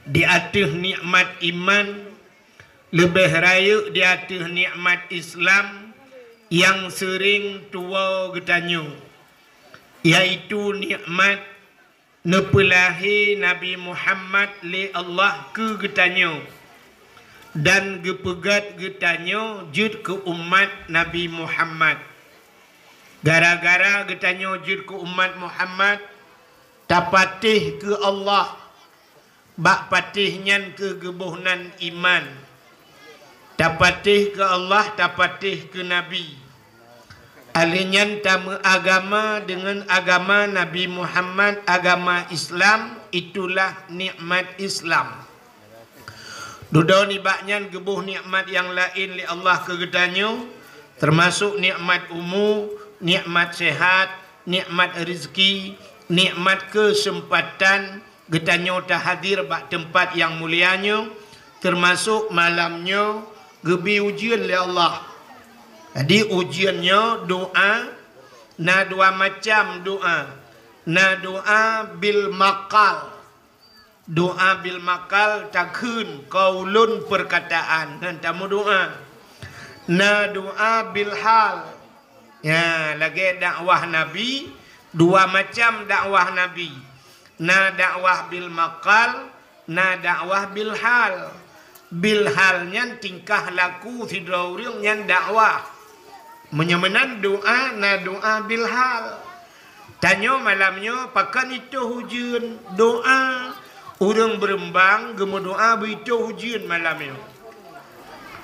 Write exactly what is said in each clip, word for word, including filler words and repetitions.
Di ateueh nikmat iman, leubeh rayeuk di ateueh nikmat Islam nyang seuring tuwoe geutanyoe, yaitu nikmat neupeulahé Nabi Muhammad lé Allah keu geutanyoe dan geupeugét geutanyoe jeuet keu umat Nabi Muhammad. Gara-gara geutanyoe jeuet keu umat Muhammad, tapatéh keu Allah. Bak patéh nyan keuh geuboh nan iman. Tapatéh keu Allah, tapatéh keu Nabi. Alheuh nyan tameuagama deungon agama Nabi Muhammad, agama Islam, itulah nikmat Islam. Dudoe nibak nyan geuboh nikmat nyang laén lé Allah keu geutanyoe, teumasok nikmat umu, nikmat sehat, nikmat rezeki, nikmat keuseumpatan, geutanyoe tahadir bak teumpat nyang mulia nyoe, teumasok malam nyoe geubi ujeuen lé Allah. Jadi, ujeuen nyoe doa, na dua macam doa. Na doa bil maqal. Doa bil maqal takheun kaulun peurkataan, nyan tameudoa. Na doa bil hal. Ya, lagée dakwah Nabi, dua macam dakwah Nabi. Na dakwah bil maqal, na dakwah bil hal. Bil hal nyan tingkah laku sidroe ureuëng nyan dakwah. Meunyoe meunan doa, na doa bil hal. Tanyoe malam nyoe pakon itôh ujeuen, doa. Ureuëng beureumbang geumeudoa beuitôh ujeuen malam nyoe.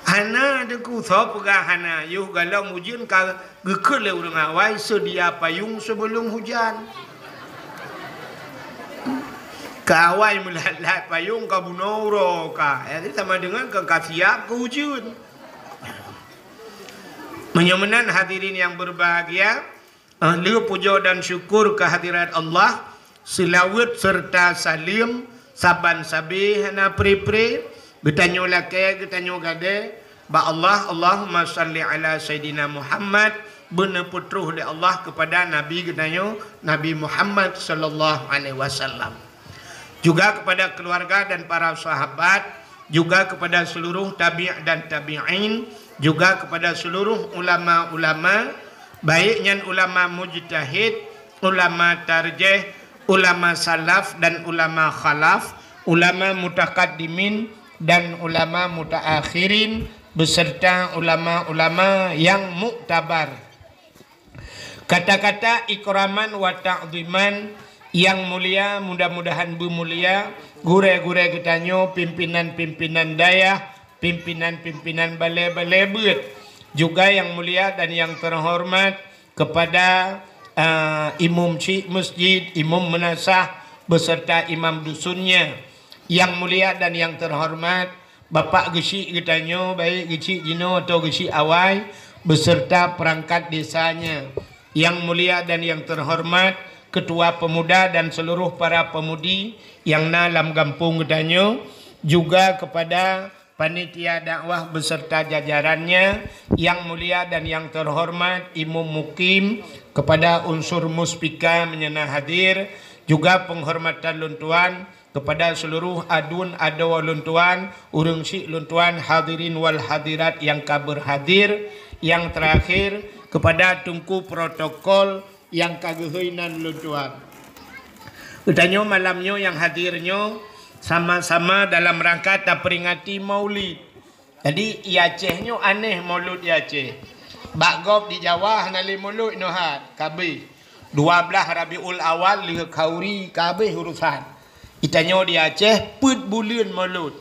Hana, Teungku, soe peugah hana? Yoh galom ujeuen ka geukheun lé ureuëng awai seudia payong seubeulom hujan. Ka awai meulat-lat payong ka bunoe uroe ka. Jadi sama deungon ka, ka siab keu ujeuen. Meunyoe meunan hadirin nyang beureubahagia, eh, lheueh pujoe dan syukur keu hadirat Allah, seulaweuet seureuta saleuem saban sabe hana pre-pre, geutanyoe lakée, geutanyoe gadée bak Allah, Allahumma shalli ala Sayyidina Muhammad, beuneupeutroh lé Allah keupada Nabi geutanyoe, Nabi Muhammad sallallahu alaihi wasallam. Juga kepada keluarga dan para sahabat, juga kepada seluruh tabi' dan tabi'in, juga kepada seluruh ulama-ulama, baik nyan ulama mujtahid, ulama tarjih, ulama salaf dan ulama khalaf, ulama mutakaddimin dan ulama mutaakhirin, beserta ulama-ulama yang muktabar. Kata-kata ikraman wa ta'ziman nyang mulia, mudah-mudahan beumulia, gurée-gurée geutanyoe, pimpinan-pimpinan dayah, pimpinan-pimpinan balée-balée beuet, juga nyang mulia dan nyang teuhoreumat kepada, eh, imum syik masjid, imum meunasah, beserta imam dusunnya. Nyang mulia dan nyang teuhoreumat Bapak geuchik geutanyoe, baik geuchik jinoe atau geuchik awai, beserta perangkat desanya. Yang mulia dan yang terhormat Ketua Pemuda dan seluruh para pemudi nyang na lam gampông geutanyoe, juga kepada panitia dakwah beserta jajarannya, yang mulia dan yang terhormat Imum Mukim, kepada unsur muspika meunyo na hadir, juga penghormatan lôn tuan, kepada seluruh adun adoe lôn tuan, ureuëng syik lôn tuan, hadirin wal hadirat nyang ka berhadir, yang terakhir, kepada teungku protokol nyang ka geuhôi nan lôn tuan. Geutanyoe malam nyoe nyang hadir nyoe sama-sama dalam rangka taperingati Maulid. Jadi, i Aceh nyoe aneh Maulud i Aceh. Bak gob di Jawa hana lé Maulud nyoe hat, kabeh. Dua blaih Rabiul Awal lheueh khauri kabeh urusan. Itanyoe di Aceh peuet buleuen Maulud.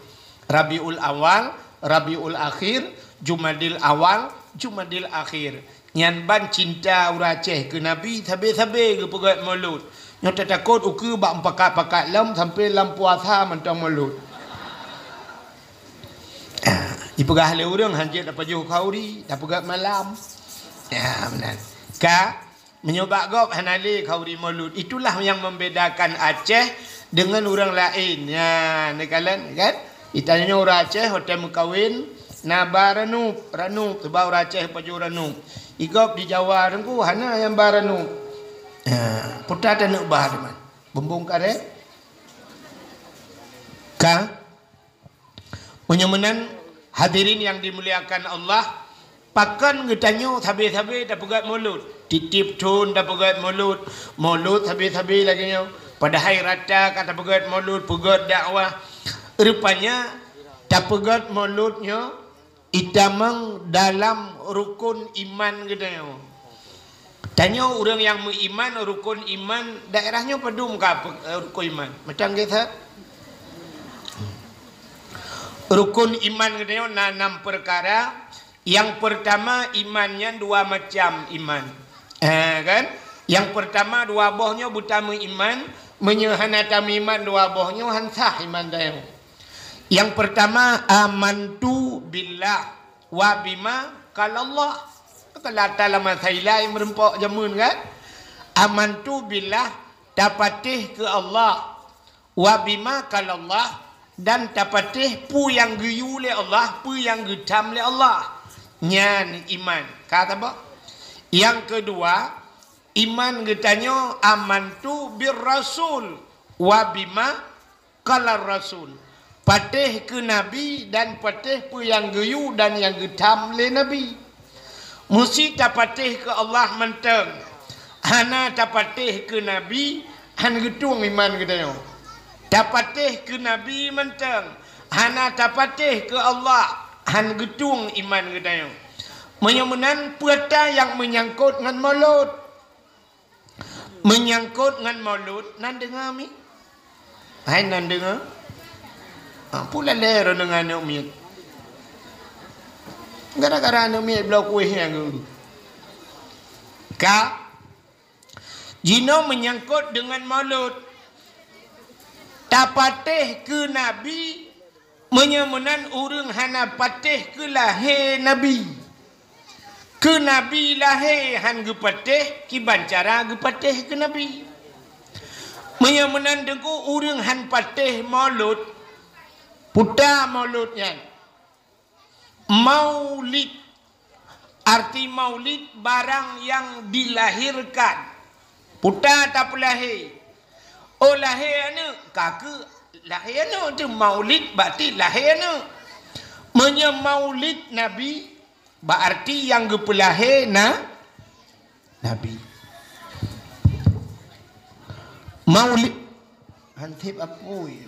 Rabiul Awal, Rabiul Akhir, Jumadil Awal, Jumadil Akhir. Nyan ban cinta ureuëng Aceh keu Nabi sabe-sabe geupeugét Maulud. Nyoe tatakot ukeue bak meupakat-pakat lom sampoe lam puasa mantong Maulud. Ah, jipeugah lé ureuëng hanjeuet tapajoh khauri, tapeugét malam. Ya, meunan. Ka, meunyoe bak gob hana lé khauri Maulud. Itulah yang membedakan Aceh dengan ureuëng laén. Ya, neukalon kan? Itanyoe ureuëng Aceh watée meukawen na ba ranup, ranup, sebab ureuëng Aceh pajoh ranup. I gob di Jawa teungku hana nyang ba ranup. Ha, puta taneuk ba teuma. Bumbong karet. Ka? Meunyoe meunan, hadirin yang dimuliakan Allah, pakon geutanyoe sabe-sabe tapeugét mulod? Tieb-tieb thon tapeugét mulod, mulod sabe-sabe lagée nyoe. Padahai rata ka tapeugét mulod, peugét dakwah. Rupanya, tapeugét mulod nyoe itamong dalam rukon iman geutanyoe. Tanyoe ureuëng nyang meuiman, rukon iman daerah nyoe padum ka pe-, eh, rukon iman? Macam gét that? Rukon iman geutanyoe na enam peukara. Nyang peurtama, iman nyan dua macam iman. Eh, kan? Nyang peurtama, dua boh nyoe beutameuiman. Meunyoe hana tameuiman dua boh nyoe, han sah iman tanyoe. Nyang peurtama, amantu billah wa bima qalallah. Kata lata lama sailai meureumpok jameun kan? Amantu billah, tapatéh keu Allah. Wa bima qalallah, dan tapatéh peue nyang geuyue lé Allah, peue nyang geutham lé Allah. Nyan iman. Ka saboh. Nyang keudua, iman geutanyoe amantu bir rasul wa bima qalar rasul. Patéh keu Nabi dan patéh peue nyang geuyue dan nyang geutham lé Nabi. Musti tapatéh keu Allah mantong. Hana tapatéh keu Nabi, han geutueng iman geutanyoe. Tapatéh keu Nabi mantong. Hana tapatéh keu Allah, han geutueng iman geutanyoe. Meunyoe meunan, peue ata nyang meunyangkot ngon mulod? Meunyangkot ngon mulod, nan deungoe mi? Hai nan deungoe? Ha, peue lalée droeneuh ngon aneuk miet? Gara-gara aneuk miet bloe kueh nyang geu-, ka? Jinoe meunyangkot deungon mulod. Tapatéh keu Nabi, meunyoe meunan ureuëng hana patéh keu lahé Nabi. Keu Nabi lahé han geupatéh, kiban cara geupatéh keu Nabi. Meunyoe meunan teungku ureuëng han patéh mulod, peue ata mulod nyan? Maulid. Arti maulid, barang yang dilahirkan. Peue ata tapeulahé? Oh, lahé aneuk, ka keuh lahé aneuk tu maulid, berarti lahé aneuk. Meunyoe maulid Nabi, berarti nyang geupeulahé na Nabi. Maulid. Han sép apui.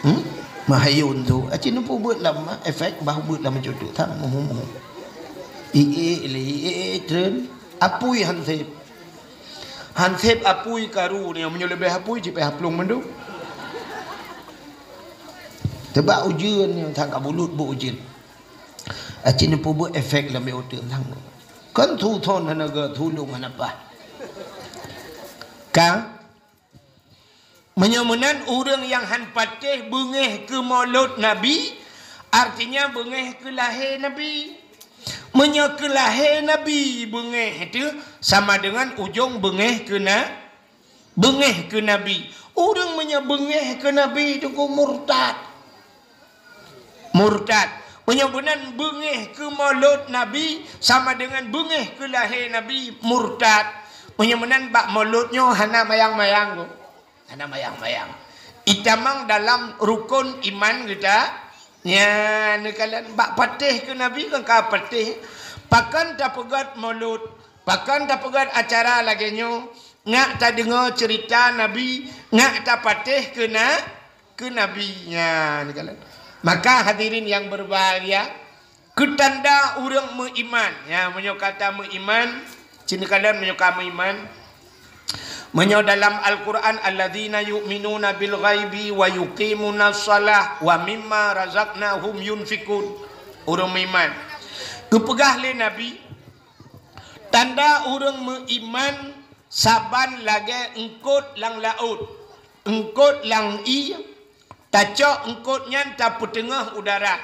Hmm? Mahayun tu. Aci neupeubuet lam efek bah buet lam cutuk. Tham muhum muhum. Ié le ié tren. Apui han sép. Han sép apui karu ni, meunyoe leubeh apui jipeh haplong mandum. Teuba ujeuen ni, that ka bulut bu ujeuen. Aci neupeubuet efek lam uteuk sang. Kan thu thon hana ga, thu lông hana paih. Ka? Meunyoe meunan ureuëng nyang han patéh beungéh keu mulod Nabi, artinya beungéh keu lahé Nabi. Meunyoe keu lahé Nabi beungéh teuh sama dengan ujong beungéh keu na-, beungéh keu Nabi. Ureuëng meunyoe beungéh keu Nabi teungku murtad. Murtad. Meunyoe meunan beungéh keu mulod Nabi sama dengan beungéh keu lahé Nabi, murtad. Meunyoe meunan bak mulod nyoe hana mayang-mayang tu. Hana mayang-mayang. Itamong dalam rukon iman geuta. Nyan neukalon bak patéh keu Nabi kan ka patéh. Pakon tapeugét mulod, pakon tapeugét acara lagée nyoe, ngak tadeungoe ceurita Nabi, ngak tapatéh keu na-, keu Nabi. Nyan kan. Maka hadirin yang berbahagia, keu tanda ureuëng meuiman. Ya, meunyoe ka tameuiman, cit neukalon meunyoe ka meuiman. Meunyoe dalam Al-Quran, "Alladzina yu'minuna bil ghaibi wa yuqimunas shalah wa mimma razaqnahum yunfiqun." Ureuëng meuiman. Geupeugah lé Nabi, tanda ureuëng meuiman saban lagée eungkot lam laôt, eungkot lam ié, tacok eungkot nyan tapeuteungoh u darat.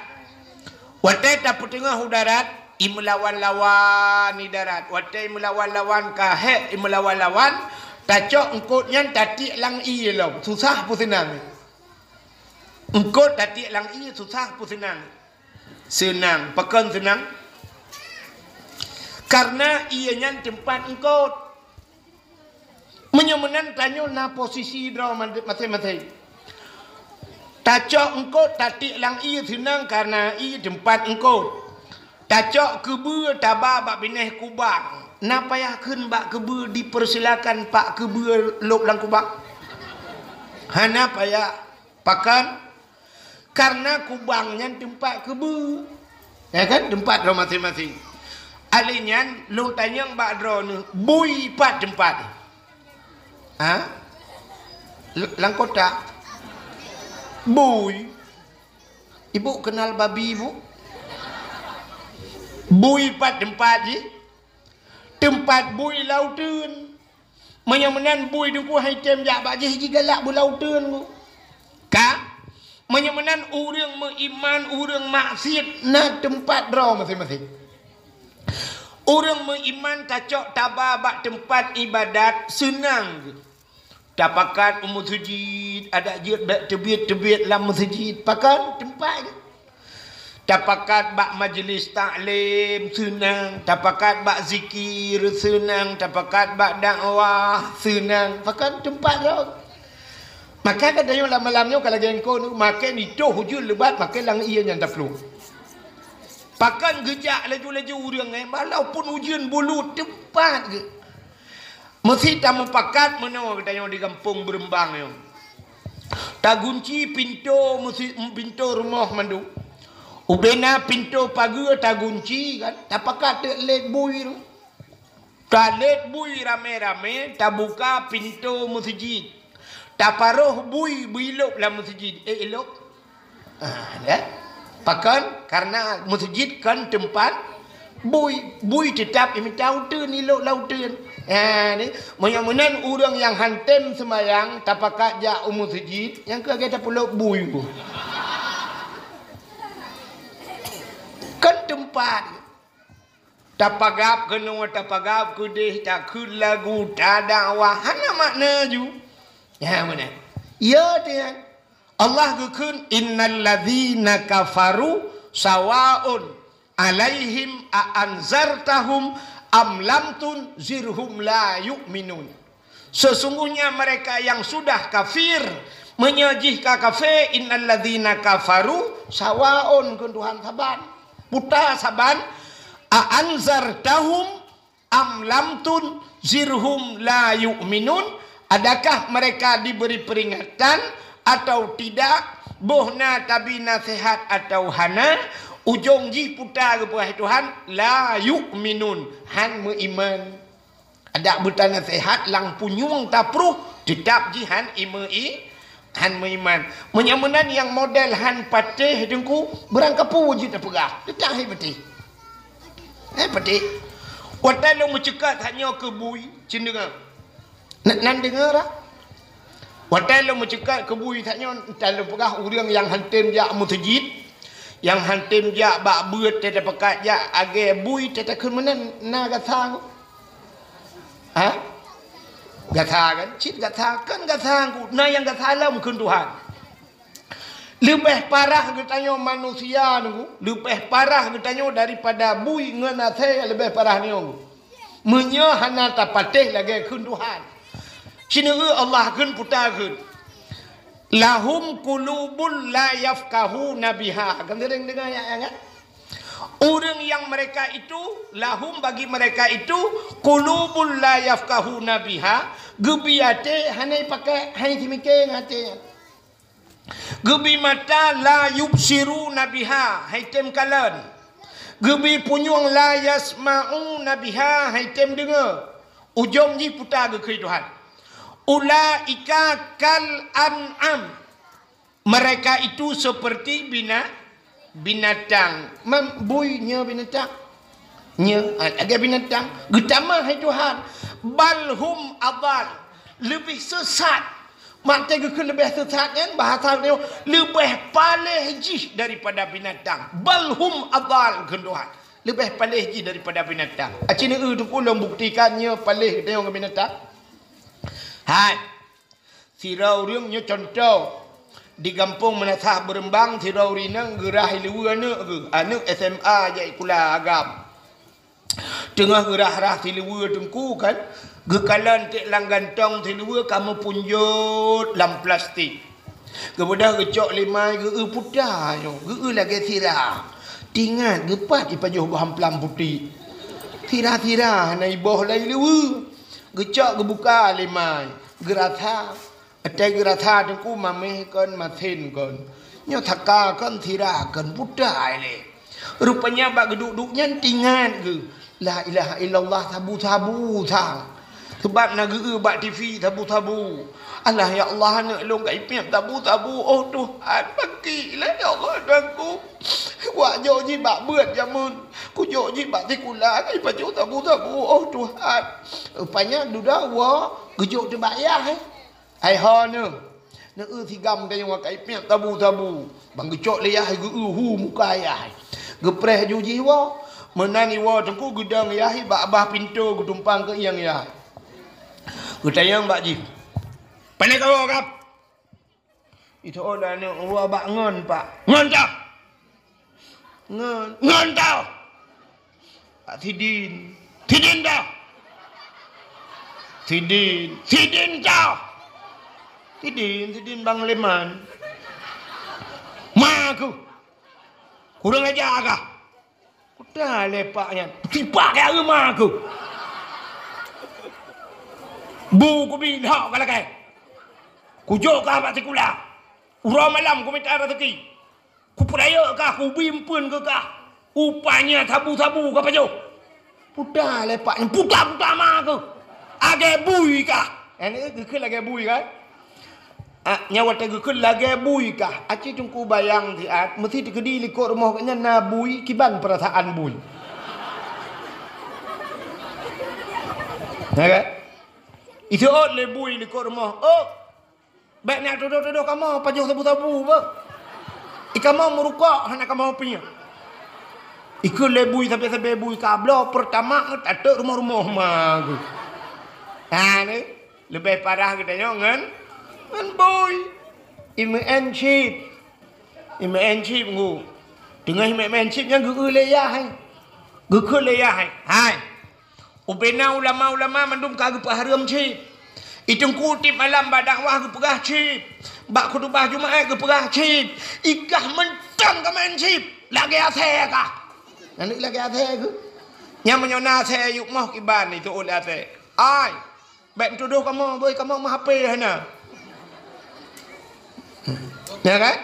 Watée tapeuteungoh u darat, imeulawan-lawan i darat. Watée imeulawan-lawan ka hék imeulawan-lawan, tacok eungkot nyan tatiek lam ié lom, susah peue seunang. Eungkot tatiek lam ié susah peue seunang. Seunang, pakon seunang? Karena ié nyan teumpat eungkot. Meunyoe meunan tanyoe na posisi droe maséng-maséng. Tacok eungkôt tatiek lam ié seunang kareuna ié teumpat eungkôt. Tacok keubeue taba bak binéh kubang. Na payah kheun bak keubeue dipersilakan pak keubeue lôb lam kubang? Hana payah. Pakon? Kareuna kubang nyan teumpat keubeue. Ya kan? Teumpat droe maséng-maséng. Alèh nyan, lôn tanyong bak droeneuh, bui pat teumpat? Ha? L-, lam kotak? Bui. Ibu kenal babi, Bu? Bui pat teumpat jih? Teumpat bui lam uteuen. Meunyoe meunan bui Teungku han item jak bak jih, jigalak bui lam uteuen, Bu. Ka? Meunyoe meunan ureueng meuiman, ureueng maksiet, na teumpat droe maséng-maséng. Ureueng meuiman tacok taba bak teumpat iébadat seunang geuh. Tapakat u meuseujid, adak jeuet bèk teubiet-teubiet lam meuseujid. Pakon? Teumpat geuh. Tapakat bak majlis taklim, seunang. Tapakat bak zikir, seunang. Tapakat bak dakwah, seunang. Pakon? Teumpat droe. Maka ka tanyoe lam malam nyoe ka lagèe eungkôt, makai nitoh ujeuen leubat, makai lam ié nyan taplueng. Pakon geujak laju-laju ureueng, eh, walaupun ujeuen bulut, teumpat geuh. Meusi tamupakat meunoe geutanyoe di gampông Beureumbang nyoe. Tagunci pintoe meusi-, pintoe rumoh mandum. Ubena pintoe pageue tagunci kan, tapakat teuk lét bui tu. Talét bui ramé-ramé, tabuka pintoe meuseujid. Taparoh bui beuilôb lam meuseujid. Eh, ilôb. Ah, ya. Pakon? Kareuna meuseujid kon teumpat bui. Bui teutap imita uteuen, ilôb lam uteuen. Ha, ni. Meunyoe meunan ureueng nyang han tem seumayang tapakat jak u meuseujid, nyang keu lagèe tapulôb bui. Kon teumpat. Tapagab keunoe, tapagab keudeh, takheun lagu, tadakwah, hana makna ju. Ya, meunan. Ya, dia. Allah geukheun, "Innal ladzina kafaru sawaun alaihim a anzartahum am lam tunzirhum la yu'minun." Sesungguhnya mereka yang sudah kafir, meunyoe jih ka kafé, "Innal ladzina kafaru sawaun," kheun Tuhan saban. Puta saban, "A anzartahum am lam tunzirhum la yu'minun?" Adakah mereka diberi peringatan atau tidak, boh na tabi naseuhat atau hana, ujong jih puta geupeugah Tuhan, "La yu'minun," han meuiman. Adak beutanaseuhat lam punyueng tapruh, teutap jih han ime-, i-, han meuiman. Meunyoe meunan nyang model han patéh Teungku, beurangkapeue jeuet tapeugah, teutap hai patéh. Hai patéh. Watèe lôn meuceukat that nyoe keu bui, cit deungö. Na-, nan deungö dak? Watèe lôn meuceukat keu bui that nyoe, entah lôn peugah ureueng nyang han tem jak meuseujid, nyang han tem jak bak beuet, teuh tapakat jak agè bui, teuh takheun meunan na gata. Ha? Gata kan? Cit gata, kan gata ku. Na nyang gata lom kheun Tuhan. Leubeh parah geutanyoe manusia nyoe, leubeh parah geutanyoe daripada bui ngon asèe leubeh parah nyoe. Meunyoe hana tapatéh lagèe kheun Tuhan. Sineuk Allah kheun puta kheun. "Lahum qulubun la yafqahuna biha." Kan sering dengar ayat nyan kan? Ureueng nyang mereka itu, lahum bagi mereka itu, qulubun la yafqahuna biha, geubi até hana ipakai, hana simiké ngon até nyan. Geubi mata la yubsiruna biha, han item kalon. Geubi punyueng la yasma'una biha, han item deungö. Ujong jih puta geukheun Tuhan. Ulaika kal an'am. Mereka itu seperti bina-, binatang. Mem-, bui nyoe binatang. Nyoe, ah, lagèe binatang. Geutamah hai Tuhan. Bal hum adal. Leubeh sesat. Maté geukheun leubeh sesat nyan, bahasa nyoe, leubeh paléh jih daripada binatang. Bal hum adal kheun Tuhan. Leubeh paléh jih daripada binatang. Aci neu teupeu lôn buktikan nyoe paléh geutanyoe ngon binatang. Hai. Sidroe ureueng nyoe cuntoh, di gampông Meunasah Beureumbang, sidroe ureueng inong geurhah i luweue aneuk geuh, aneuk S M A jak sikula agam. Teungoh geurhah-rhah siluweue Teungku kan, geukalon teuk lam gantong siluweue ka meupunjot lam plastik. Geubeudôh geucok lé mai geu-eu puta nyoe, geu-eu lagée sira. Tingat geupat ipajoh boh amplam putéh. Sira-sira hana iboh lé ileue. Geucok geubuka lé mai, geurasa. Watée geurasa teungku maméh kon, masen kon. Nyoe saka kon, sira kon, puta ilée. Rupanya bak geuduek-duek nyan tingat geuh, "La ilaha illallah, sabu-sabu sang." Seubab na geu-eu bak TV sabu-sabu. "Allah, ya Allah, aneuëk lôn ka ipiep sabu-sabu. Oh Tuhan, pakri lé ya Allah Tuhanku. Wak jok jih bak beuet jameun. Kujok jih bak sikula ka ipajoh sabu-sabu. Oh Tuhan." Rupanya dudoe woe geujok teubak yah, eh. Hai ho neuh, neueu sigam tanyoe ka ipiep sabu-sabu. Bang geucok lé yah geu-eu hu muka yah. Geupreh ju jih woe. Meunan iwoe teungku geudong yah bak babah pintoe geutumpang keu ieng yah. Geutanyong bak jih, "Pane kawoe kah?" Iteu'ot lé aneuëk, "Woe bak ngon, Pak." "Ngon toh?" "Ngon." "Ngon toh?" "Pak Sidin." "Sidin toh?" "Sidin." "Sidin toh?" "Sidin, Sidin Bang Leman." "Ma keuh. Kurang aja kah?" "Kuta lé pak nyan." "Sipak keu ma keuh. Bu kubi lhok ka lakée. Kujok kah bak sikula. Uroe malam kumita raseuki. Kupeurayeuk kah, kubi eumpeuen keu kah. Upanya sabu-sabu ka pajoh." "Puta lé pak nyan, puta-puta ma keuh. Lagée bui kah." Nyan geukheun lagée bui kan? Ah, nyan watée geukheun lagée bui kah? Aci teungku bayang siat, meusi teukeudi likot rumoh geuh nyan na bui, kiban peurasaan bui. Ya kan? Iteu'ot lé bui likot rumoh. Oh, bék neujak tudoh-tudoh kamoe pajoh sabu-sabu beuh. I kamoe meurukok hana kamoe piep. Ikheun lé bui sabe-sabe bui ka bloe peurtama tateuk rumoh-rumoh ma geuh. Ha ni, leubeh parah geutanyoe ngon, ngon bui. Imeu'en chip. Imeu'en chip ngu. Teungoh imeu'en chip nyan geu-eu lé yah hai. Geukheun lé yah hai. Hai. Ubena ulama-ulama mandum ka geupeuhareuem chip. I teungku tiep malam bak dakwah geupeugah chip. Bak khutubah Jumaat geupeugah chip. I kah mantong ka main chip. Lagée asée kah. Nyan lagée asée keuh. Nyan meunyoe na asée yue moh kiban iteu'ot lé asée. Ai. Bék tudoh kamoe, beuh kamoe meuhapé hana. Ya kan?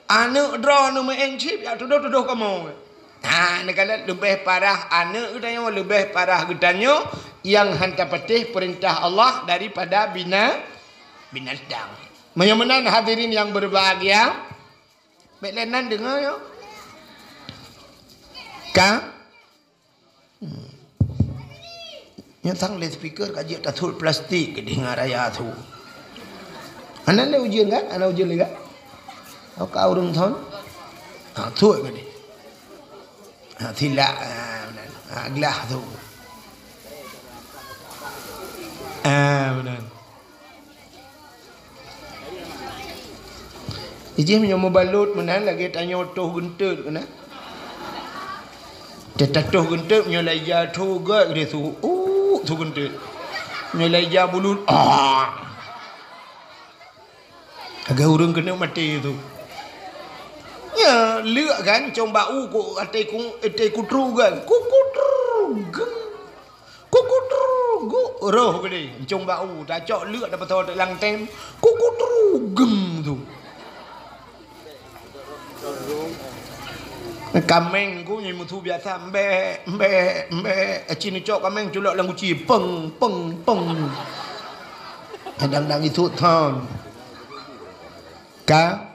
Aneuëk droeneuh meu'en chip, jak tudoh-tudoh kamoe. Ha, neukalon leubeh parah aneuëk geutanyoe, leubeh parah geutanyoe nyang han tapatéh peurintah Allah daripada bina-, binatang. Meunyoe meunan hadirin yang berbahagia, bék lé nan deungoe nyoe. Ka? Hmm. Nyan sang lé speaker ka jeuet tathot plastik keudeh ngon raya su. Hana lé ujeuen kan? Hana ujeuen lé kan? Ka ureuëng thon. Ha, thot keudeh. Ha, silak, ha, meunan. Ha, glah su. Ha, meunan. Ijih meunyoe meubalot meunan lagée tanyoe toh geunteut keunan. Teuh toh geunteut meunyoe lai ja tho gét geude su, uh, su geunteut. Meunyoe lai ja bulut, ah. Lagée ureuëng keuneuk maté su. Ya, leuk kan, cong bak u kok até ku, até kutru kan. Kukutru geng. Kukutru gu roh geude, encong bak u, tacok leuk tapeutho teuk lam tem. Kukutru gem tu. Kaméng ku nyan musu biasa, mbek, mbek, mbek. Aci neucok kaméng culok lam guci, peng, peng, peng. Kadang-kadang itu thon. Ka?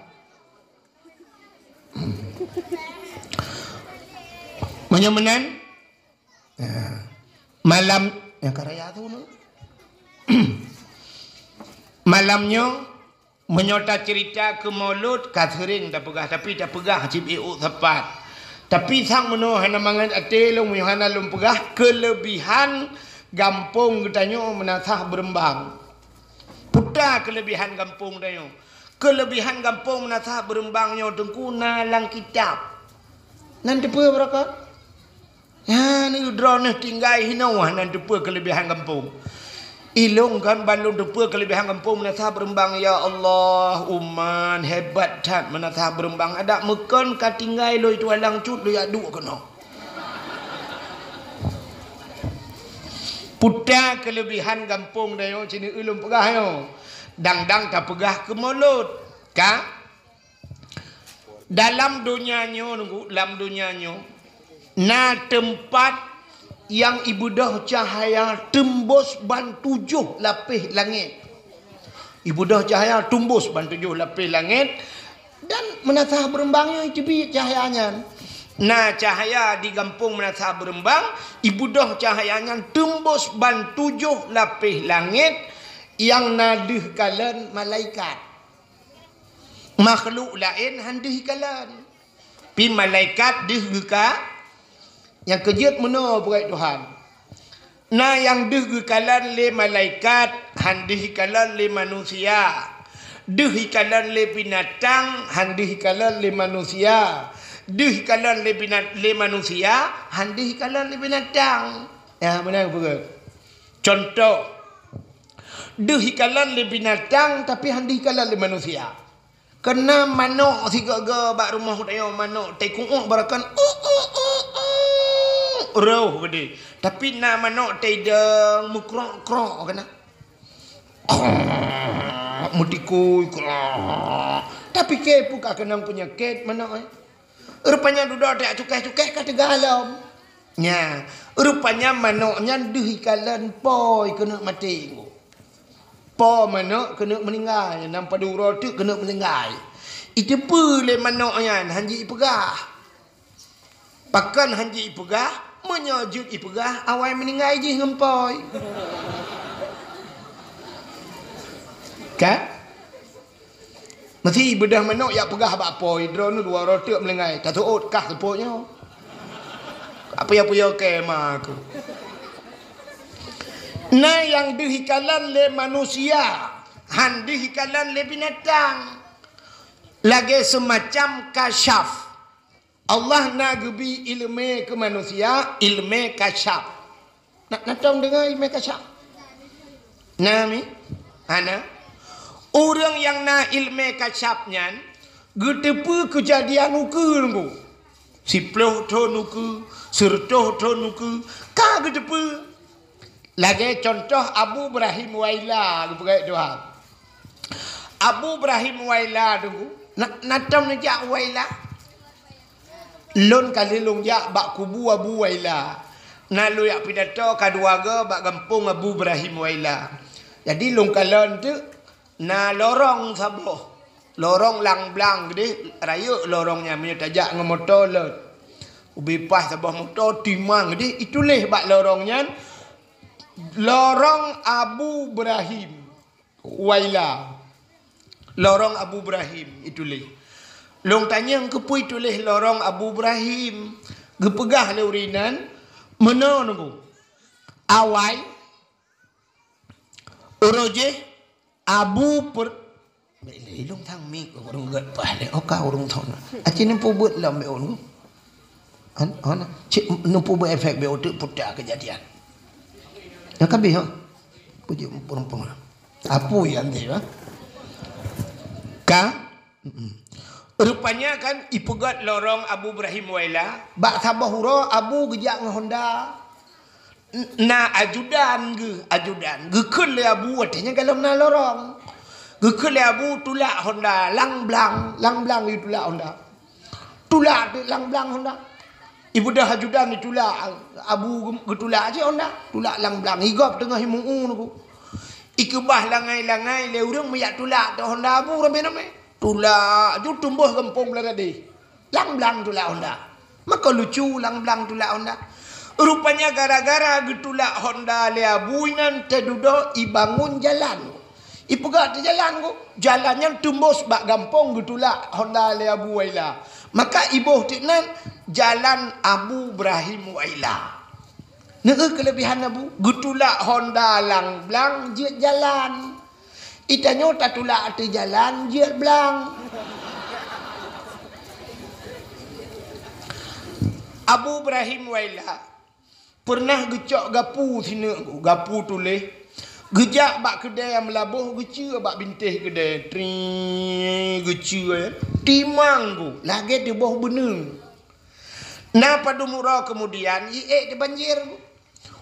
Meunyoe meunan, Ya. Malam, ya, ka raya tu, no. Malam nyoe, meunyoe taceurita keu Maulud, ka seuring tapeugah, tapi tapeugah cit ék sapat. Tapi sang meunoe hana mangat até lôn, meunyoe hana lôn peugah, keuleubihan gampông geutanyoe meunasah beureumbang. Peue ta keuleubihan gampông tanyoe? Keuleubihan gampông meunasah beureumbang nyoe teungku na lam kitab. Nan teupeue beureukat? Nyan droeneuh tinggai hinoe nan teupeue keuleubihan gampông. Ilong kan ban lôn teupeue keuleubehan gampông Meunasah Beureumbang, ya Allah, uman hebat that Meunasah Beureumbang. Adak meukon ka tinggai lôn tualang cut lôn jak duek keunoe. Puta keuleubehan gampông tanyoe sineuk ulôn peugah nyoe. Dang-dang tapeugah keu mulod, ka? Dalam donya nyoe, lam donya nyoe, na teumpat nyang ibeudôh cahya teumbôs ban tujoh lapéh langét. Ibeudôh cahya teumbôs ban tujoh lapéh langét, dan Meunasah Beureumbang nyoe iteubiet cahya nyan. Na cahya di gampông Meunasah Beureumbang, ibeudôh cahya nyan teumbôs ban tujoh lapéh langét nyang na deuh kalon malaikat. Makhluk laén han deuh ikalon. Pi malaikat deuh geuka, nyang keujeuet meunoe peugah Tuhan. Na nyang deuh geukalon lé malaikat, han deuh ikalon lé manusia. Deuh ikalon lé binatang, han deuh ikalon lé manusia. Deuh ikalon lé bina-, lé manusia, han deuh ikalon lé binatang. Ya, meunan peugah. Contoh, deuh ikalon lé binatang, tapi han deuh ikalon lé manusia. Keuna manok sigoe-goe bak rumoh tanyoe, manok teukuok barokan, "Uh, uh, uh, uh," roh geude. Tapi na manok teudong meukrok-krok keunan. Meutikui krok. Tapi ke pun ka keunong peunyakét manok, eh. Rupanya dudoe tajak cukéh-cukéh ka teuga lom. Nya, rupanya manok nyan deuh ikalon po keuneuk maté. Po manok keuneuk meuninggai, nam padub uroe teuk keuneuk meuninggai. Iteupeue lé manok nyan han jeuet ipeugah. Pakon han jeuet ipeugah, meunyoe jeuet ipeugah awai meuninggai jih ngon po. Kan? Meusi beudôh manok jak peugah bak po, droeneuh dua uroe teuk meulinggai, taseuôt kah seupôt nyoe. Apuya-puya kema aku. Na nyang deuh ikalon lé manusia, han deuh ikalon lé binatang. Lagée seumacam kasyaf. Allah na geubi iéleumé keu manusia, iéleumé kasyaf. Na, na tom deungoe iéleumé kasyaf? Na mi? Hana. Ureuëng nyang na iéleumé kasyaf nyan geuteupeue keujadian ukeue nunggu. Siploh thon ukeue, sireutôh thon ukeue, ka geuteupeue. Lagée contoh Abu Ibrahim Waila geupeugah Tuhan. Abu Ibrahim Waila tu, na, na tom neujak Waila. Lôn kali lôn jak bak kubu Abu Waila. Na lôn jak pidato ka dua go bak gampông Abu Ibrahim Waila. Jadi lôn kalon teuk na lorong saboh. Lorong lang blang geudeh, rayeuk lorong nyan meunyoe tajak ngon moto lôn. Ubé paih saboh moto timang geudeh, ituléh bak lorong nyan, Lorong Abu Ibrahim Waila. Lorong Abu Ibrahim ituléh. Lôn tanyong keupeue ituléh Lorong Abu Ibrahim. Geupeugah lé ureuëng nyan, meunoe nunggu. Awai, uroe jih Abu per-, Bèk lé, ilong thang mi ureueng gèt paih lé, oh ka ureueng thon. Aci neupeubuet lom bèk ureueng. An, hana, cit neupeubuet efek bèk uteuk puta keujadian. Nyang ka bih, ha? Puji peurumpung. Apui anti, ha? Ka? Mm-mm. Rupanya kan ipeugèt lorong Abu Ibrahim Waila, bak saboh uroe Abu geujak ngon honda. N-, na ajudan geuh, ajudan. Geukheun lé Abu, watèe nyan golom na lorong. Geukheun lé Abu tulak honda, lang blang, lang blang geutulak honda. Tulak teuk lang blang honda. Ibeudôh ajudan itulak, Abu geu-, geutulak cit honda. Tulak lang blang, igop teungoh imu-u nunggu. Ikeubah langai-langai lé ureueng meujak tulak teuk honda Abu ramè-ramè. Tulak ju tumbôh gampông Beuladadeh. Lang blang tulak honda. Maka lucu lang blang tulak honda. Rupanya gara-gara geutulak honda lé Abu inan teududoe ibangun jalan. Ipeugah teujalan ku, jalan nyan teumbôs bak gampông geutulak honda lé Abu Waila. Maka iboh teuk nan Jalan Abu Ibrahim Waila. Neu keuleubihan Abu, geutulak honda lang blang jeuet jalan. Itanyoe tatulak ateueh jalan jeuet blang. Abu Ibrahim Waila peureunah geucok gapu sineuk, gapu tuléh, Geujak bak keudè nyang meulaboh, geuceue bak bintéh keudè. Tri, geuceue, timang gu, lagèe teuboh beuneung. Na padum uroe keumudian, iék di banjir.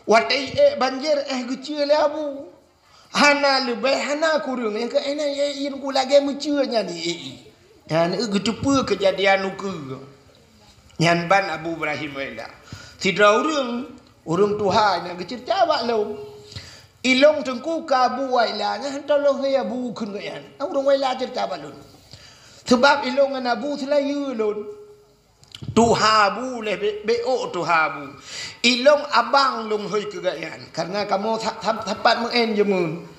Watèe iék banjir, eh, geuceue lé Abu. Hana leubeh, hana kureueng. Nyang keu inan iék, iék gu lagèe meuceue nyan iék. Nyan, eh, geuteupeue keujadian ukeue. Nyan ban Abu Ibrahim Waila. Sidroe ureueng, ureueng tuha nyang geuceurita bak lôn. Ilôn teungku keu Abu Waila, nyan hantom lôn hei Abu kheun geuh nyan. Ureueng Waila ceurita bak lôn. Seubab ilôn ngon Abu seulayeue lôn. Tuha Abu lé bèk, bèk ôk tuha Abu. Ilôn abang lôn hôi keu geuh nyan. Kareuna kamoe sa-, sa-, sapat meu'en jameun.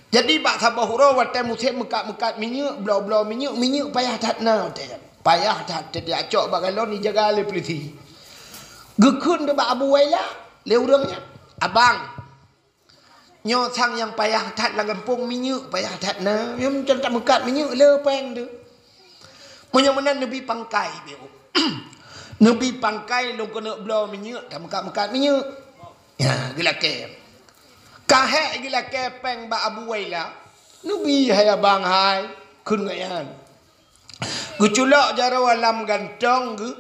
Jadi bak saboh uroe watèe musém meukat-meukat minyeuk, bloe-bloe minyeuk, minyeuk payah that na watèe nyan. Payah that, teudiak cok bak galon ijaga lé peulisi. Geukheun bak Abu Waila lé ureueng nyan, "Abang, nyoe sang nyang payah that lam gampông minyeuk payah that na. Nyoe meucon tameukat minyeuk le péng teuh. Meunyoe meunan neubi pangkai bèk ôk. Neubi pangkai lôn keuneuk bloe minyeuk tameukat-meukat minyeuk." Ya, geulakèe. Ka hék geulakèe péng bak Abu Waila, "Neubi hai abang hai," kheun geuh nyan. Geuculok jaroe lam gantong geuh,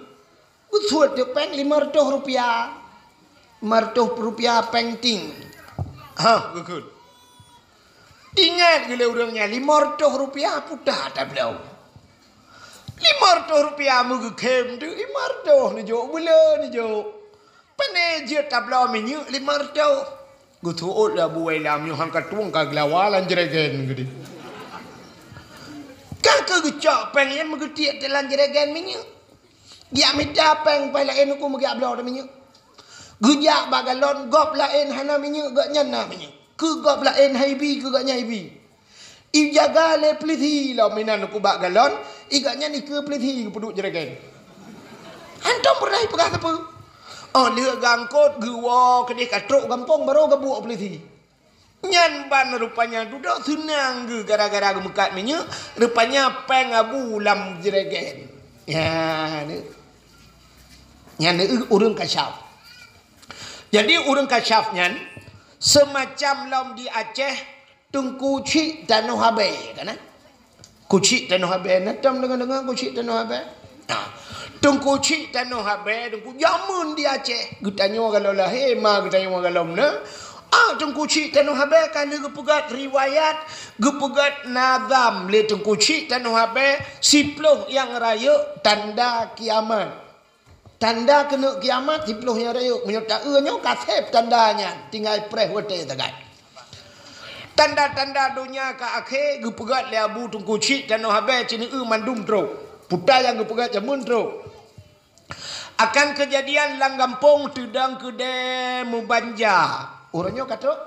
geusuet teuk péng limong reutôh rupiah. Limong reutôh rupiah péng ting. Ha, geukheun. Teuingat geuh lé ureueng nyan, limong reutôh rupiah puta tabloe. Limong reutôh rupiah meugeukhém teuk, limong reutôh neujok, beuleu neujok. Pane jeuet tabloe minyeuk limong reutôh. Geuseuôt lé Abu Waila, "Meunyoe han ka tueng ka geulawa lam jregen," geudeh. Ka keuh geucok péng nyan meugeutiek teuh lam jregen minyeuk. Geujak mita péng paih laén ukeue meugeujak bloe teuh minyeuk. Geujak bak galon, gob laén hana minyeuk, gobnyan na minyeuk. Keu gob laén han ibi, keu gobnyan ibi. Ijaga lé peulisi lom inan ukeue bak galon, i gobnyan ikeue peulisi geupeuduek jregen. Hantom peureunah ipeugah sapeue. Óh lheueh geuangkot geuwoe keudeh ka trok gampông barô geubuok peulisi. Nyan ban rupanya dudoe seunang geuh gara-gara geumeukat minyeuk, rupanya péng Abu lam jregen. Nyan, nyan ureueng kasyaf. Jadi ureueng kasyaf nyan seumacam lom di Aceh Teungku Chik Tanoh Abée, kan, eh? Ku Chik Tanoh Abée, na tom deungoe-deungoe Ku Chik Tanoh Abée? Nah, Teungku Chik Tanoh Abée, Teungku jameun di Aceh. Geutanyoe galom lahé, ma geutanyoe galom na. Ah, Teungku Chik Tanoh Abée ka lheueh geupeugöt riwayat, geupeugöt nazam lé Teungku Chik Tanoh Abée, siploh nyang rayeuk tanda kiamat. Tanda keuneuk kiamat siploh nyang rayeuk. Meunyoe taeu nyoe ka sép tanda nyan, tinggai preh watèe sagai. Tanda-tanda donya ka akhé geupeugöt lé Abu Teungku Chik Tanoh Abée, Ceuneue mandum trok. Peue nyang geupeugöt jameun trok. Akan keujadian lam gampông teudong keudè meubanja. Uroe nyoe ka trok?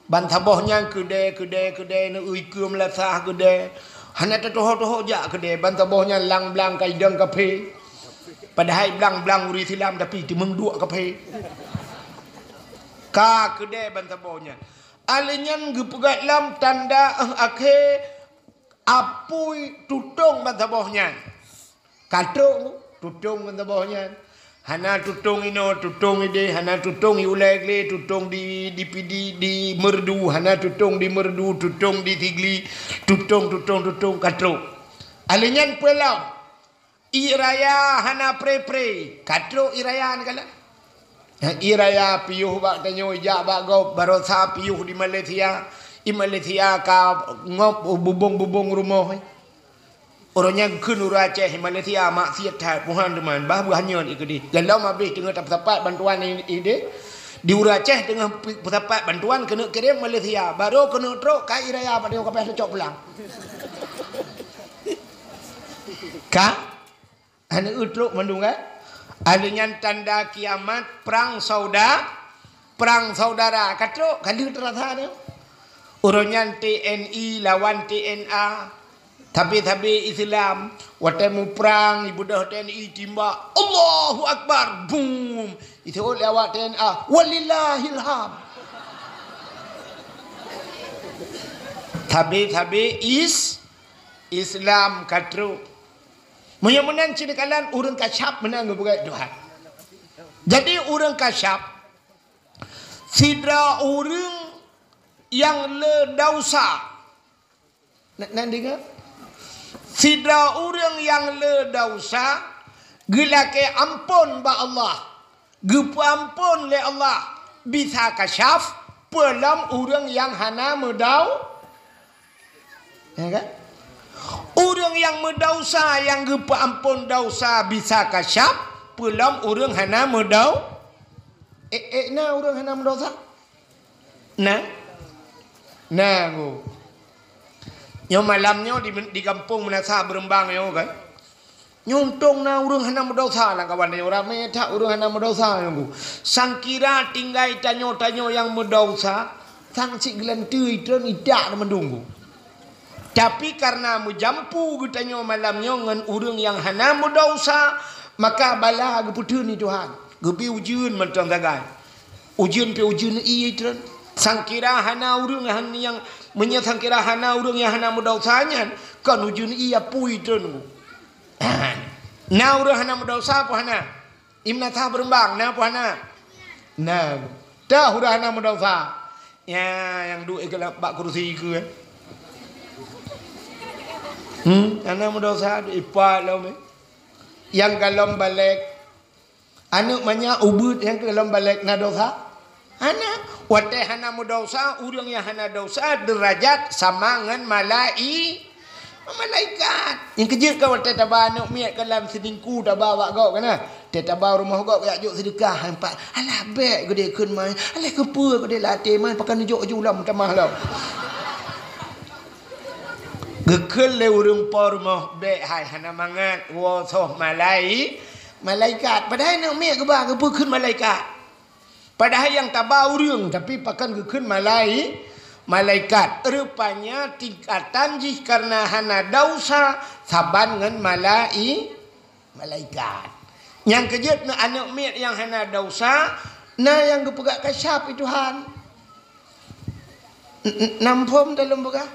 Ban saboh nyan keudè, keudè, keudè, neu-eu ikeue meulasah keudè. Hana teutoho-toho jak keudè, ban saboh nyan lang blang ka idong kaphé. Padahai blang-blang ureueng Islam tapi teumeung duek kaphé. Ka keudè ban saboh nyan. Alèh nyan geupeugöt lom tanda, eh, akhé apui tutong ban saboh nyan. Ka trok tutong ngon saboh nyan. Hana tutong inoe, tutong idéh, hana tutong i ulèe glé, tutong di, di Pidie, di Meureudu, hana tutong di Meureudu, tutong di Sigli, tutong, tutong, tutong ka trok. Alèh nyan peue lom? Ie raya hana pré-pré, ka trok ie raya nyan kalon. Ie raya piôh bak tanyoe, ijak bak gob, baroesa piôh di Malaysia. I Malaysia ka ngop bubông-bubông rumoh. Uroe nyan kheun ureueng Aceh, Malaysia maksiet that, Tuhan teuma, bah beuhanyot ikeudeh. Galom abéh teungoh tapeusapat bantuan i-, idéh. Di ureueng Aceh teungoh pe-, peusapat bantuan keuneuk kirém Malaysia. Barô keuneuk trok, ka ie raya bak tanyoe ka payah tacok pulang. Ka? Hana eu trok mandum kan? Alèh nyan tanda kiamat, prang sauda-, prang saudara. Ka trok, ka lheueh teurasa nyoe. Uroe nyan T N I lawan T N A. Sabe-sabe Islam, watèe muprang, ibeudôh T N I timbak, "Allahu Akbar!" Bum! Iseuôt lé awak T N A, "Walillahil hamd!" Sabe-sabe is-, Islam ka trok. Meunyoe meunan cit kalon ureueng kasyaf meunan geupeugah Tuhan. Jadi ureueng kasyaf, sidroe ureueng nyang le dausa. Na, na deungö? Sidroe ureuëng nyang le dausa geulakée amphon bak Allah, geupeuamphon lé Allah bisa kasyaf peulom ureuëng nyang hana meudau-, ya kan? Ureuëng nyang meudausa nyang geupeuamphon dausa bisa kasyaf peulom ureuëng hana meudau-, eh, eh, na ureuëng hana meudausa? Na? Na, ngu. Nyoe malam nyoe di, di gampông meunasah beureumbang nyoe kan. Nyoe untông na ureuëng hana meudausa lam kawan nyoe, ramé that ureuëng hana meudausa nyoe, ngu. Sangkira tinggai tanyoe-tanyoe nyang meudausa, sang cit geulanteue itreun idak mandum, ngu. Tapi kareuna meujampu geutanyoe malam nyoe ngon ureuëng nyang hana meudausa, maka bala geupeuteun lé Tuhan. Geubri ujeuen mantong sagai. Ujeuen pih ujeuen ié treun. Sangkira hana ureuëng han-, nyang, meunyoe sangkira hana ureuëng nyang hana meudausa nyan, kon ujeuen ié apui treun. Na ureuëng hana meudausa peue hana? Imna that beureumbang, na peue hana? Na. Dah ureuëng hana meudausa. Ya, nyang duek ikeu bak kursi ikeu, eh. Hmm, hana meudausa, duek ipat lom, eh. Nyang golom balek. Aneuëk manyak ubeuet nyang golom balek na dosa? Hana. Watée hana meudausa, ureuëng nyang hana dosa deurajat sama ngon malai-, malaikat. Nyang keujeuet ka watée taba aneuëk miet ka lam sidingku taba bak gob kana. Tée taba rumoh gob jak jok seudeukah empat. Alah bék geudeh kheun mai. Alah keupeue geudeh lam até mai, pakon neujok ju lom tamah lom. Geukheun lé ureuëng po rumoh bék hai hana mangat woe soh malai-, malaikat. Padahai aneuëk miet geuba geupeu kheun malaikat. Padahai nyang taba ureuëng, tapi pakon geukheun malai-, malaikat. Rupanya tingkatan jih kareuna hana dausa saban ngon malai-, malaikat. Nyang keujeuet na aneuëk miet nyang hana dausa, na nyang geupeugah kasyaf lé Tuhan. N-, n-, na muphom dalam peugah?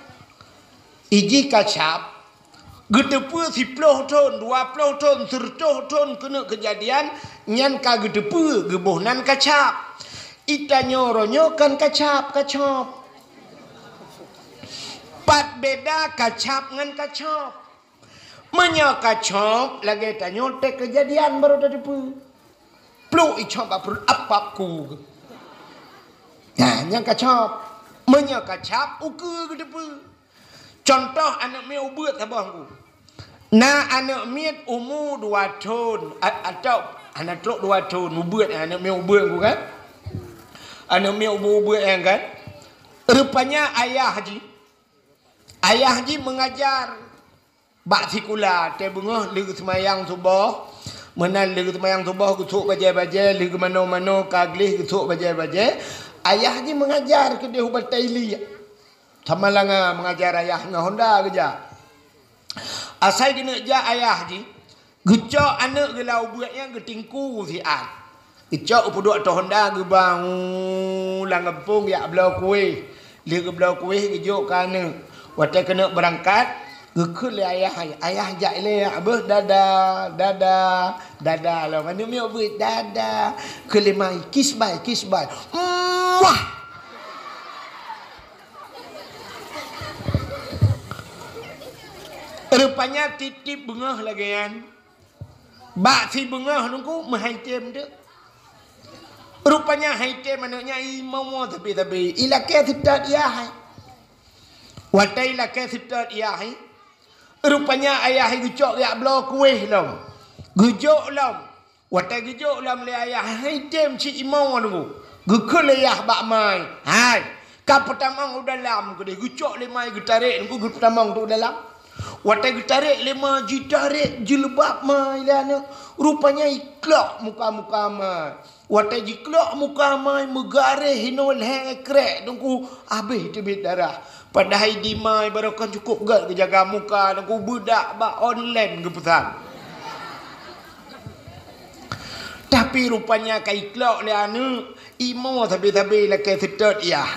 Ijih kasyaf, geuteupeue siploh thon, dua ploh thon, seureutôh thon keuneuk keujadian, nyan ka geuteupeue geuboh nan kasyaf. Itanyoe roh nyoe kon kasyaf, kacop. Pat beda kasyaf ngon kacop? Meunyoe kacop, lagée tanyoe tée keujadian barô tateupeue. Pluk icop bak pruet ap-ap ku. Nah, nyang kacop. Meunyoe kacap, ukeue geuteupeue. Cuntoh aneuëk miet ubeuet saboh ku. Na aneuëk miet umu dua thon, a-, atawa hana trok dua thon, ubeuet aneuëk miet ubeuet ku kan? Aneuëk miet umu ubeuet nyan kan? Rupanya ayah jih, ayah jih meungajar bak sikula, tée beungoh lheueh geuseumayang suboh, meunan lheueh geuseumayang suboh geusok bajée-bajée, lheueh geumanoe-manoe ka gleh geusok bajée-bajée, ayah jih meungajar keudeh u Batée Iliek. Samalanga meungajar ayah ngon honda geujak. Asai geuneuk jak ayah jih, geucok aneuëk geuh lam ubeuet nyan geutingku siat. Geucok geupeuduek ateueh honda geuba u lam gampông geujak bloe kueh. Lheueh geubloe kueh geujok keu aneuëk. Watée keuneuk beurangkat, geukheun lé ayah, ayah jak ilée abeuh dada, dada, dada lom. Aneuëk miet ubeuet dada, kheun lé mai, kiss bye, kiss bye. Muah! Rupanya tieb-tieb beungoh lagée nyan. Bak sibeungoh nungku meuhai tem teuk. Rupanya hai tem aneuëk nyan imoe sabe-sabe. Ilakée seutôt yah hai. Watée ilakée seutôt yah hai. Rupanya ayah hai geucok jak bloe kueh lom. Geujok lom. Watée geujok lom lé ayah hai tem cit imoe nungku. Geukheun lé yah bak mai. Hai. Ka peutamong u dalam keudeh, geucok lé mai geutarek nungku geupeutamong teuk u dalam. Watée geutarek lé mai, jitarek jilbab mai lé aneuëk, rupanya iklok muka-muka mai. Watée jiklok muka mai, meugaréh inoe lhée krek nungku, abéh teubiet darah. Padahai di mai barô kon cukôp gét geujaga muka nungku, beudak bak online geupeusan. Tapi rupanya ka iklok lé aneuëk, imoe sabe-sabe lakée seutôt yah.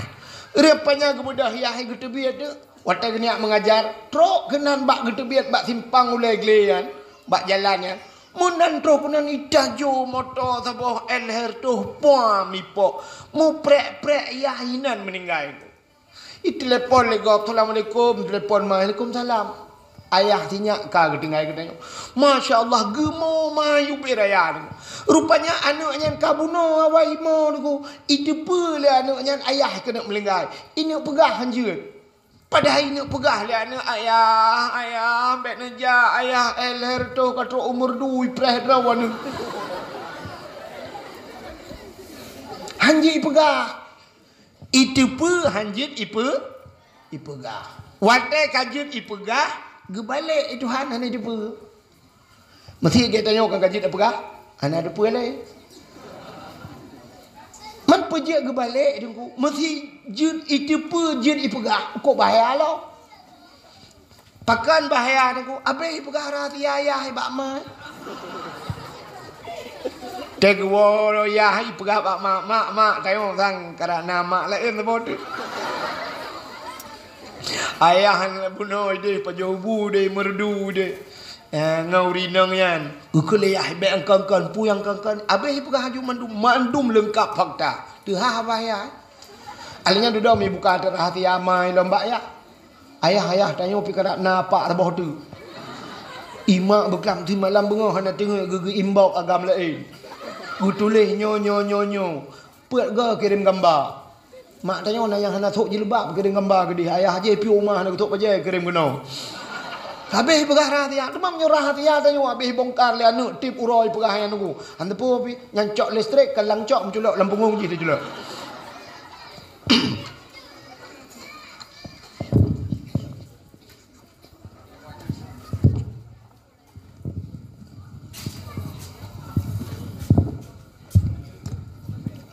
Rupanya geubeudôh yah geuteubiet teuk. Watée geunyak meungajar, trok keunan bak geuteubiet bak simpang ulée glé nyan, bak jalan nyan. Meunan trok keunan itajô moto saboh L R toh pua mipok. Muprek-prek yah inan meuninggai. Itelepon lé gob, "Assalamualaikum." Telepon, "Waalaikumsalam." Ayah sinyak ka geutinggai geutanyoe. Masya Allah, geumo mayub raya. Rupanya aneuk nyan ka bunoe awai imo nyoe. Iteupeue lé aneuk nyan ayah keuneuk meulinggai. Ineuk peugah hanjeuet. Padahai ineuk peugah lé aneuk, "Ayah, ayah, bék neujak, ayah, éh lhèe reutôh ka trok umeur dui preh droe aneuk." Hanjeuet ipeugah. Iteupeue hanjeuet ipe-, ipeugah. Watèe ka jeuet ipeugah, geubalek Tuhan hana iteupeue. Meusi geutanyoe ka jeuet ipeugah, hana teupeue lé. Man peue jeuet geubalek Teungku? Meusi jeuet iteupeue jeuet ipeugah, kok bahaya lom. Pakon bahaya Teungku? Abéh ipeugah rahsia ayah bak ma. Teuh geuwoe yah ipeugah bak ma, "Mak, mak, tanyoe sang karab na mak laén saboh teuk." Ayah bunoe deh, pajoh bu deh, merdu deh. Eh, ngon ureueng inong nyan. Geukheun lé yah, "Bék angkon-kon, peue nyang angkon-kon?" Abéh ipeugah laju mandum, mandum leungkap fakta. Teuhah abah yah. Akhirnya dudoe mi buka rahsia ma lom bak yah. "Ayah, ayah, tanyoe pih karab na apak saboh teuk." Imak beuklam simalam beungoh hana teungeut geu-, geu-inbox agam laén. Geutuléh nyoe, nyoe, nyoe, nyoe. Peuet goe kirém gamba. Mak tanyoe na nyang hana sôk jilbab kirém gamba keudeh. Ayah jih piôh uma hana geusôk bajèe kirém keunoe. Habéh peugah rahsia. Teuma meunyoe rahsia tanyoe habéh bongkar lé aneuk tiep uroe peugah nyan Teungku. Hana teupeue pih, nyan cok listrik, ka lam cok meuculok lam punggong jih teuculok.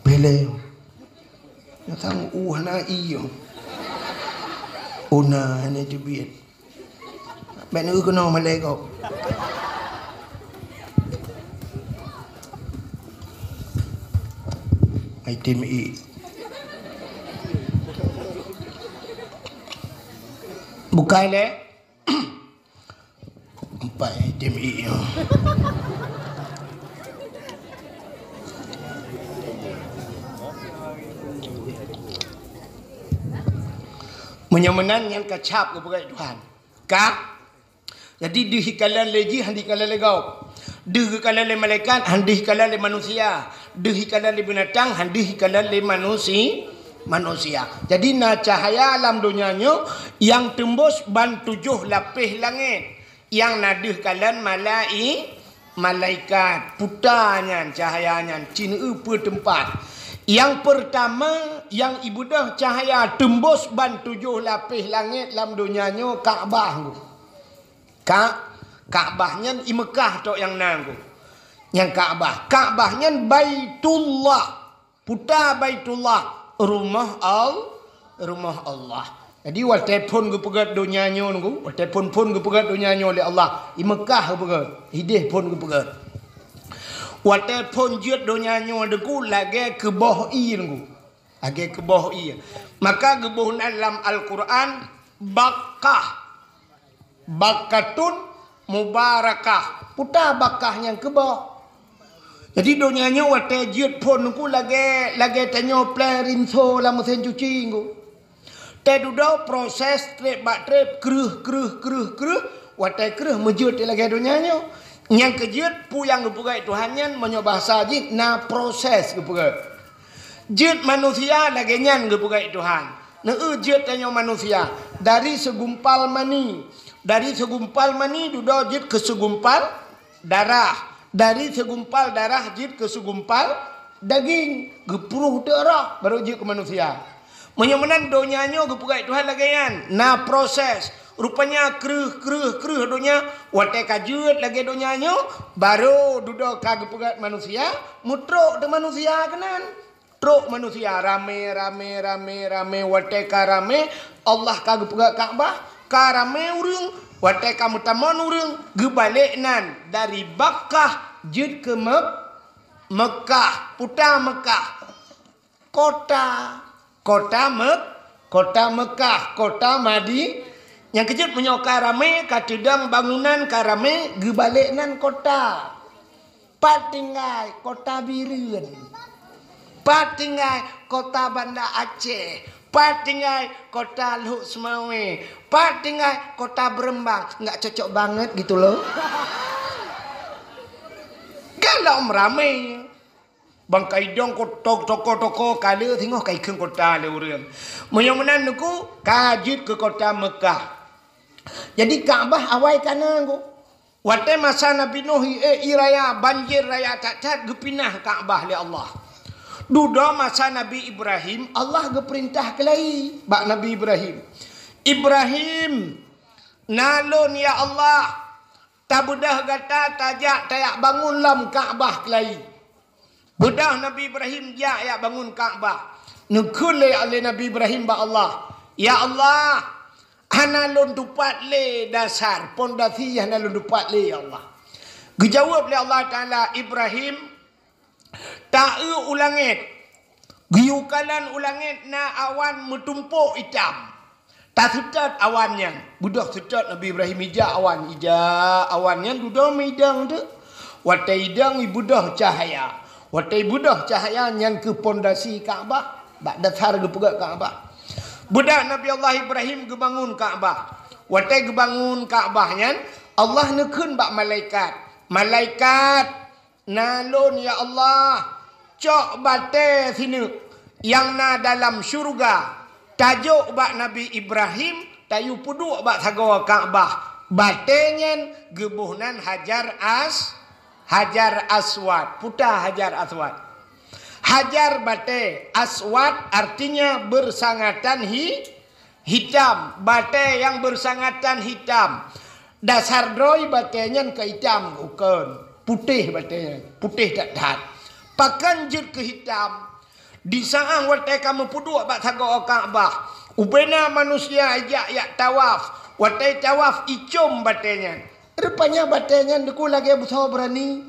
Bèlèe. Nyang sang u hana ie. Ona hana teubiet. Bèk neu keunoe malèe gob. Ai tem ie. Bukai lé. Empat item ie nyoe. Meunyoe meunan nyan ka cap geupeugah Tuhan. Ka. Jadi deuh ikalon lé jih, han deuh ikalon lé gob. Deuh geukalon lé malaikat, han deuh ikalon lé manusia. Deuh ikalon lé binatang, han deuh ikalon lé manusi-, manusia. Jadi na cahaya lam donya nyoe nyang teumbus ban tujoh lapéh langét. Nyang na deuh kalon malai-, malaikat. Puta nyan cahaya nyan, ci neu-eu peue teumpat. Nyang peurtama, nyang ibeudôh cahaya teumbus ban tujoh lapéh langét lam donya nyoe Ka'bah. Ka-, Ka'bah nyan i Meukah tok nyang na. Nyang Ka'bah. Ka'bah nyan Baitullah. Puta Baitullah, rumoh Al-, rumoh Allah. Jadi watèe phôn geupeugèt donya nyoe Teungku, watèe phôn-phôn geupeugèt donya nyoe lé Allah, i Meukah geupeugèt, idéh phôn geupeugèt. Watèe phôn jeuet donya nyoe Teungku lagèe keuboh ie Teungku. Lagèe keuboh ie. Maka geuboh nan lam Al-Qur'an Bakkah. Bakkatun mubarakah. Puta Bakkah nyang keuboh. Jadi donya nyoe watèe jeuet phôn Teungku lagèe, lagèe tanyoe pleng rinso lam meusén cuci Teungku. Teududoe proses trép bak trép, kreueh, kreueh, kreueh, kreueh, watèe kreueh meujeuet lagèe donya nyoe. Nyang keu jeuet peue nyang geupeugèt Tuhan nyan meunyoe bahasa jih na proses geupeugèt. Jeuet manusia lagèe nyan geupeugèt Tuhan. Neu-eu jeuet tanyoe manusia dari segumpal mani. Dari segumpal mani dudoe jeuet keu segumpal darah. Dari segumpal darah jeuet keu segumpal daging. Geupuruh teuk roh baru jeuet keu manusia. Meunyoe meunan donya nyoe geupeugèt Tuhan lagèe nyan, na proses. Rupanya kreueh, kreueh, kreueh donya, watèe ka jeuet lagèe donya nyoe, baru dudoe ka geupeugèt manusia, meutrok teuk manusia keunan. Trok manusia ramé, ramé, ramé, ramé, watèe ka ramé, Allah ka geupeugah Ka'bah, ka ramé ureueng, watèe ka meutamong ureueng, geubalek nan dari Bakkah jeuet keu Mek-, Meukah, puta Meukah. Kota, kota Mek-, kota Meukah, kota Madi-, nyang keu jeuet meunyoe ka ramé, ka teudong bangunan ka ramé, geubalek nan kota. Pat tinggai kota Bireuen. Pat tinggai kota Banda Aceh. Pat tinggai kota Lhokseumawe, pat tinggai kota Beureumbang, nggak cocok banget gitu loh. Galom ramé. Bang ka idong ko-, to-, toko-toko ka le singoh ka ikheun kota lé ureuëng. Meunyoe meunan neuku ka jeuet keu kota Meukah. Jadi Ka'bah awai ka na ngku. Watée masa Nabi Nuh ié raya banjir raya that-that geupinah Ka'bah lé Allah. Dudoe masa Nabi Ibrahim Allah geupeurintah keulai bak Nabi Ibrahim. Ibrahim, na lôn ya Allah, tabeudôh gata tajak tayak bangun lom Ka'bah keulai. Beudôh Nabi Ibrahim jak yak bangun Ka'bah. Neukheun lé, lé Nabi Ibrahim bak Allah, "Ya Allah, hana lôn tupat lé dasar, pondasi hana lôn tupat lé, ya Allah." Geujaweueb lé Allah Taala, "Ibrahim, taeu u langét." Geuyue kalon u langét na awan meutumpôk itam. Taseutôt awan nyan. Beudôh seutôt Nabi Ibrahim ijak awan. Ijak awan nyan dudoe meudong teuk. Watée idong ibeudôh cahya. Watée ibeudôh cahya nyan keu pondasi Ka'bah. Bak dasar geupeugét Ka'bah. Beudôh Nabi Allah Ibrahim geubangun Ka'bah. Watée geubangun Ka'bah nyan, Allah neukheun bak malaikat, "Malaikat, na lôn, ya Allah, cok batée sineuk nyang na dalam syeuruga, tajok bak Nabi Ibrahim, tayue peuduek bak sagoe Ka'bah." Batée nyan geuboh nan Hajar As-, Hajar Aswad. Puta Hajar Aswad. Hajar batée, Aswad artinya bersangatan hi-, hitam, batée nyang bersangatan hitam. Dasar droe batée nyan ka hitam, bukon putéh batée nyan, putéh that-that. Pakon jeuet keu hitam? Di saát watée ka meupeuduek bak sagoe Ka'bah, ubena manusia ijak yak tawaf, watée tawaf icom batée nyan. Rupanya batée nyan deuku lagée beusoe beurani.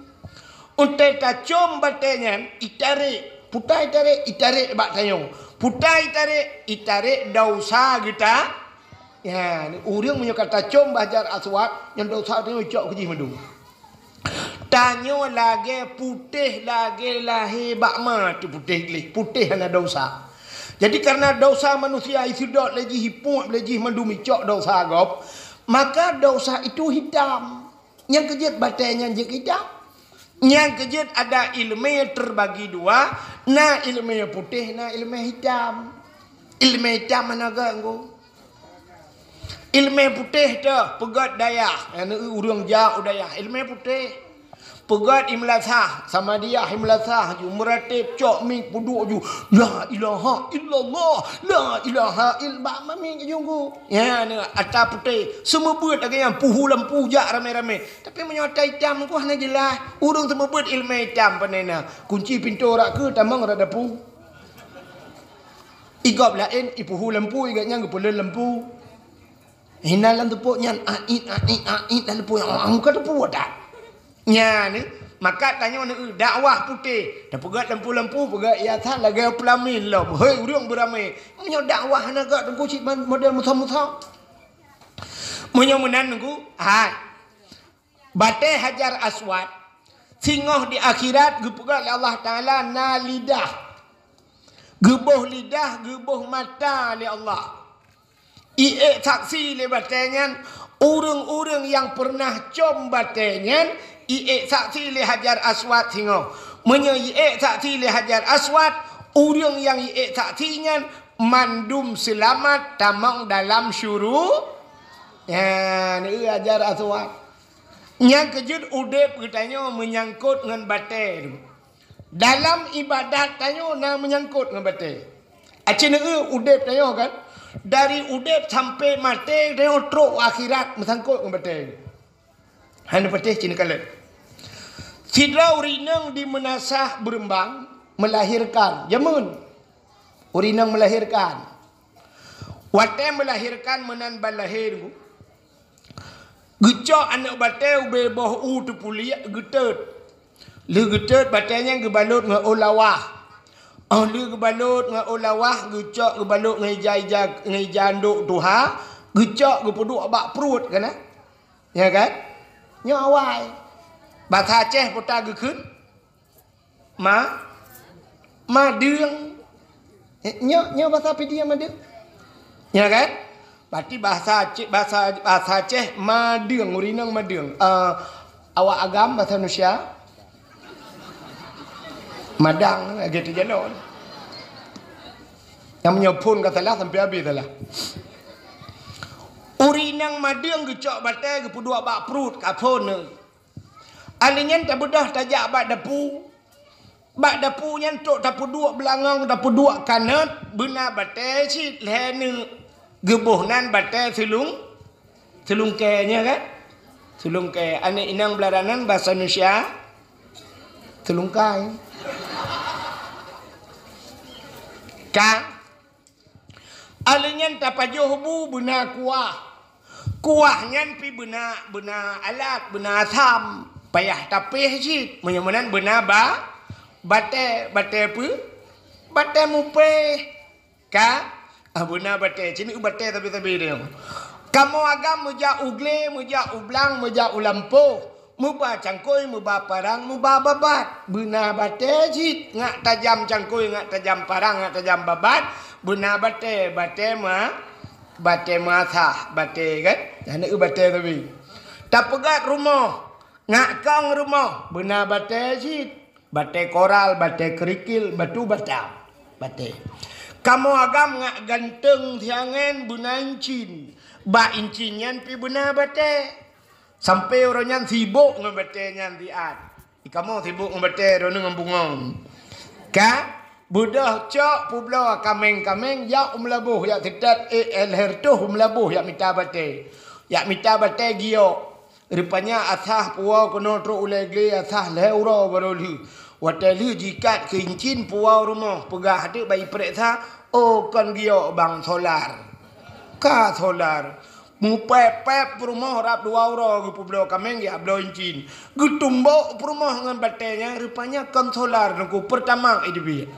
Untée tacom batée nyan, itarek. Puta itarek, itarek bak tanyoe. Puta itarek, itarek dausa geuta. Ya, ureuëng meunyoe ka tacom bak Hajar Aswad, nyan dausa tanyoe icok keujih mandum. Tanyoe lagée putéh, lagée lahé bak ma teuh putéh gleh, putéh hana dausa. Jadi, karena dausa manusia iseudot lé jih, ipuek lé jih mandum icok dausa gob, maka dausa itu hitam. Nyang keujeuet batée nyan jeuet hitam. Nyang keujeuet ada ileumé teubagi dua, na ileumé putéh, na ileumé hitam. Ileumé hitam hana geuh ngku. Ileumé putéh teuh peugét dayah, nyang ureuëng jak u dayah, ileumé putéh. Peugét i meulasah, Samadiyah i meulasah ju, meuratéb cok mik peuduek ju, "La ilaha illallah, la ilaha ill-," bak mami ju ngku. Nyan ata putéh, seumeubeuet lagée nyan puhu lampu jak ramé-ramé. Tapi meunyoe ata itam ngku hana jeulaih, ureuëng seumeubeuet ileumé itam pane na. Kunci pintoe rak keu tamong rak dapu. Igob laén ipuhu lampu, igat nyan geupeuleueng lampu. Hina lam teupok nyan, ait, ait, ait, lam teupok nyan, ah, muka teupok dah. Nyan, eh, maka tanyoe neu dakwah putéh. Tapeugét lampu-lampu, peugét yasan lagée peulamin lom. Hei, ureuëng beuramé. Meunyoe dakwah hana gak teungku cit man-, model musa-musa. Meunyoe meunan teungku, hai. Batée Hajar Aswad, singoh di akhirat geupeugah lé Allah Taala na lidah. Geuboh lidah, geuboh mata lé Allah. Iék saksi lé batée nyan, ureuëng-ureuëng nyang peureunah com batée nyan, iék saksi lé Hajar Aswad singoh. Meunyoe iék saksi lé Hajar Aswad, ureuëng nyang iék saksi nyan mandum seulamat tamong dalam syuru-, nyan, eu Hajar Aswad. Nyang keujeuet udeb geutanyoe meunyangkot ngon batée tu. Dalam ibadat tanyoe na meunyangkot ngon batée. Aci neu udeb tanyoe kan? Dari udeb sampai maté tanyoe trok u akhirat meusangkot ngon batée. Hana patéh cina kalon. Sidroe ureuëng inong di Meunasah Beureumbang meulahirkan. Jameun. Ureuëng inong meulahirkan. Watée meulahirkan meunan ban lahé teungku. Geucok aneuëk batée ubé boh u teupuliek geutot. Lheueh geutot batée nyan geubalot ngon ôn lawah. Óh lheueh geubalot ngon ôn lawah, geucok geubalot ngon ija-ija, ngon ija andok tuha, geucok geupeuduek bak pruet kana. Ya kan? Nyoe awai. Basa Aceh peue ta geukheun? Ma-, madeueng. Eh, nyoe, nyoe bahasa Pidie madeueng. Nyoe kan? Berarti bahasa Aceh, bahasa, bahasa Aceh madeueng, ureueng inong madeueng. Eh, awak agam bahasa Indonesia madang, lagèe teujalon. Nyang meunyoe phôn ka salah, sampai habéh salah. Ureueng inong madeueng geucok batèe geupeuduek bak pruet ka phôn. Alèh nyan tabeudôh tajak bak dapu. Bak dapu nyan trok tapeuduek beulangong, tapeuduek kanot, beuna batèe cit lhèe neuk. Geuboh nan batèe seulung, seulungkèe nyan kan? Seulungkèe. Aneuk inong beularanan bahasa Indonesia, seulungkai. Ka? Alèh nyan tapajoh bu beuna kuah. Kuah nyan pih beuna, beuna alat, beuna asam. Payah tapéh cit. Meunyoe meunan beuna ba-, batèe, batèe peue? Batèe mupéh. Ka? Ah, beuna batèe. Cit batèe sabe-sabe nyoe. Kamoe agam meujak u glé, meujak u blang, meujak u lampôh. Meuba cangkôi, meuba parang, meuba babat. Beuna batèe cit, ngat tajam cangkôi, ngat tajam parang, ngat tajam babat. Beuna batèe, batèe ma-, batèe meuasah, batèe kan? Hana eu batèe sabe. Tapeugöt rumoh, ngat kong rumoh. Beuna batèe cit. Batèe koral, batèe kerikil, batu bata. Batèe. Kamoe agam ngat ganteung siangen beuna incin. Bak incin nyan pih beuna batèe. Sampoe uroe nyan sibok ngon batèe nyan siat. Kamoe sibok ngon batèe, droeneuh ngon bungong. Ka? Beudôh cok peubloe kaméng-kaméng, jak u Meulaboh, jak seutôt, eh, eh, lhèe reutôh u Meulaboh, jak mita batèe. Jak mita batèe giok. Rupanya asah puwoe keunoe trok ulèe glé, asah lhèe uroe barô lheueh. Watèe lheueh jikat keu incin puwoe rumoh, peugah teuk bak jiprèksa, "Oh, kon giok bang, solar." Ka solar. Mupèp-pèp peurumoh rab dua uroe geupeubloe kaméng geubloe incin. Geutumbok peurumoh ngon batèe nyan, rupanya kon solar, Teungku, Pertamax jiteubiet.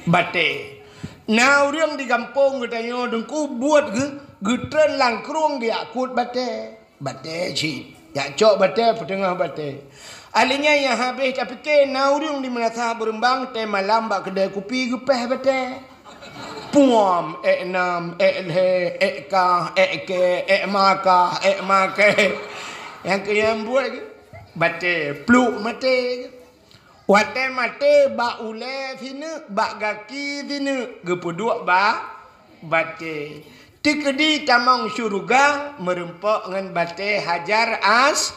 Batèe. Na ureueng di gampông geutanyoe, Teungku, buet geu-, geutreun lam krueng geujak kut batèe. Batèe cit. Jak cok batèe, peuteungoh batèe. Alèh nyan nyang habéh tapike, na ureueng di Meunasah Beureumbang, teumalam bak keudè kupi geupèh batèe. Puam, èk nam, èk lhèe, èk kah, èk kèe, èk makah, èk makèe. Nyang keu nyang buet geuh, batèe, pluek maté geuh. Watèe maté bak ulèe sineuk, bak gaki sineuk, geupeuduek ba-, batèe. Teukeudi tamong syeuruga meureumpok ngon batèe Hajar As-,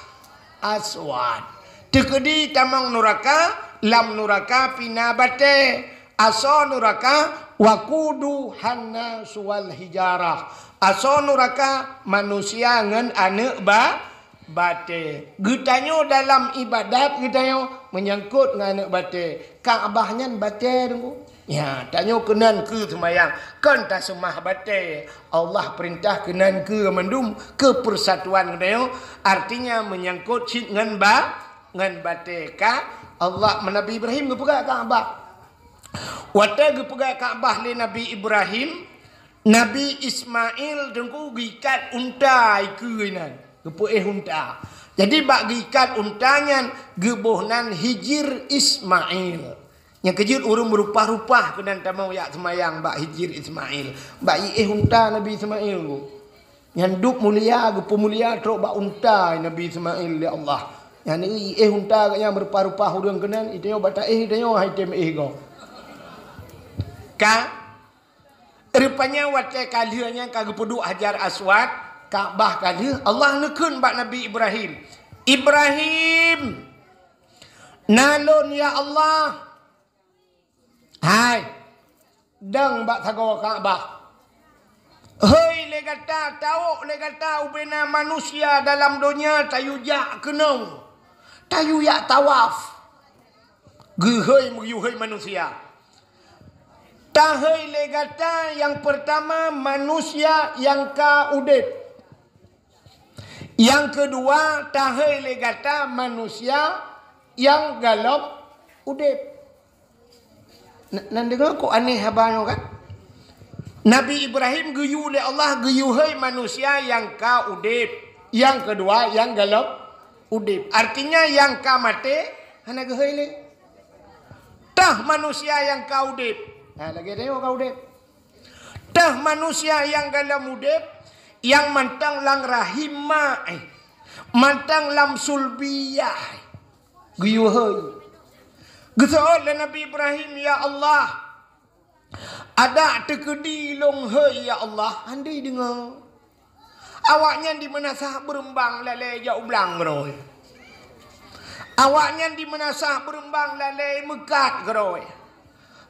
Aswad. Teukeudi tamong nuraka, lam nuraka pih na batèe. Asoe nuraka, waquduhan nasu wal hijarah. Asoe nuraka manusia ngon aneuk ba-, batèe. Geutanyoe dalam ibadat geutanyoe meunyangkot ngon aneuk batèe. Ka'bah nyan batèe, Teungku. Nya, tanyoe keunan keu seumayang, kon taseumah batèe. Allah peurintah keunan keu mandum keu peusatuan geutanyoe. Artinya meunyangkot cit ngon ba-, ngon batèe ka. Allah, Nabi Ibrahim geupeugah Ka'bah. Watèe geupeugah Ka'bah lé Nabi Ibrahim, Nabi Ismail Teungku geuikat unta ikeue inan, geupeuéh unta. Jadi bak geuikat unta nyan geuboh nan Hijir Ismail. Nyang keujeuet ureueng meurupah-rupah keunan tamong jak seumayang bak Hijir Ismail. Bak jiéh unta Nabi Ismail. Nyan dub mulia, geupeumulia trok bak unta Nabi Ismail lé Allah. Nyan jiéh unta gobnyan meurupah-rupah ureueng keunan, itanyoe bak taéh itanyoe hai tem éh gob. Ka Rupanya watèe ka lheueh nyan ka geupeuduek Hajar Aswad, Ka'bah ka lheueh, Allah neukheun bak Nabi Ibrahim, "Ibrahim, na lôn ya Allah." Hai, dong bak sagoe Ka'bah. Hôi lé gata, tawök lé gata ubena manusia dalam donya tayue jak keunoe. Tayue jak tawaf. Geuhôi meuyue hôi manusia. Tahôi lé gata nyang peurtama manusia nyang ka udeb. Nyang keudua, tahôi lé gata manusia nyang galom udeb. Na-, nan deungoe kok aneh haba nyoe kan? Nabi Ibrahim geuyue lé Allah geuyue hôi manusia nyang ka udeb. Nyang keudua, nyang galom udeb. Artinya nyang ka maté hana geuhôi lé. Teuh manusia nyang ka udeb. Ha, lagèe tanyoe ka udeb. Teuh manusia nyang gohlom udeb, nyang mantong lam rahim ma, eh, mantong lam sulbiyah, eh, geuyue hôi. Geuseuôt lé Nabi Ibrahim, "Ya Allah, adak teukeudi lôn hôi, ya Allah." Hana deungoe. Awaknyan di meunasah beureumbang lalé jak u blang keudroe. Awaknyan di meunasah beureumbang lalé meukat keudroe.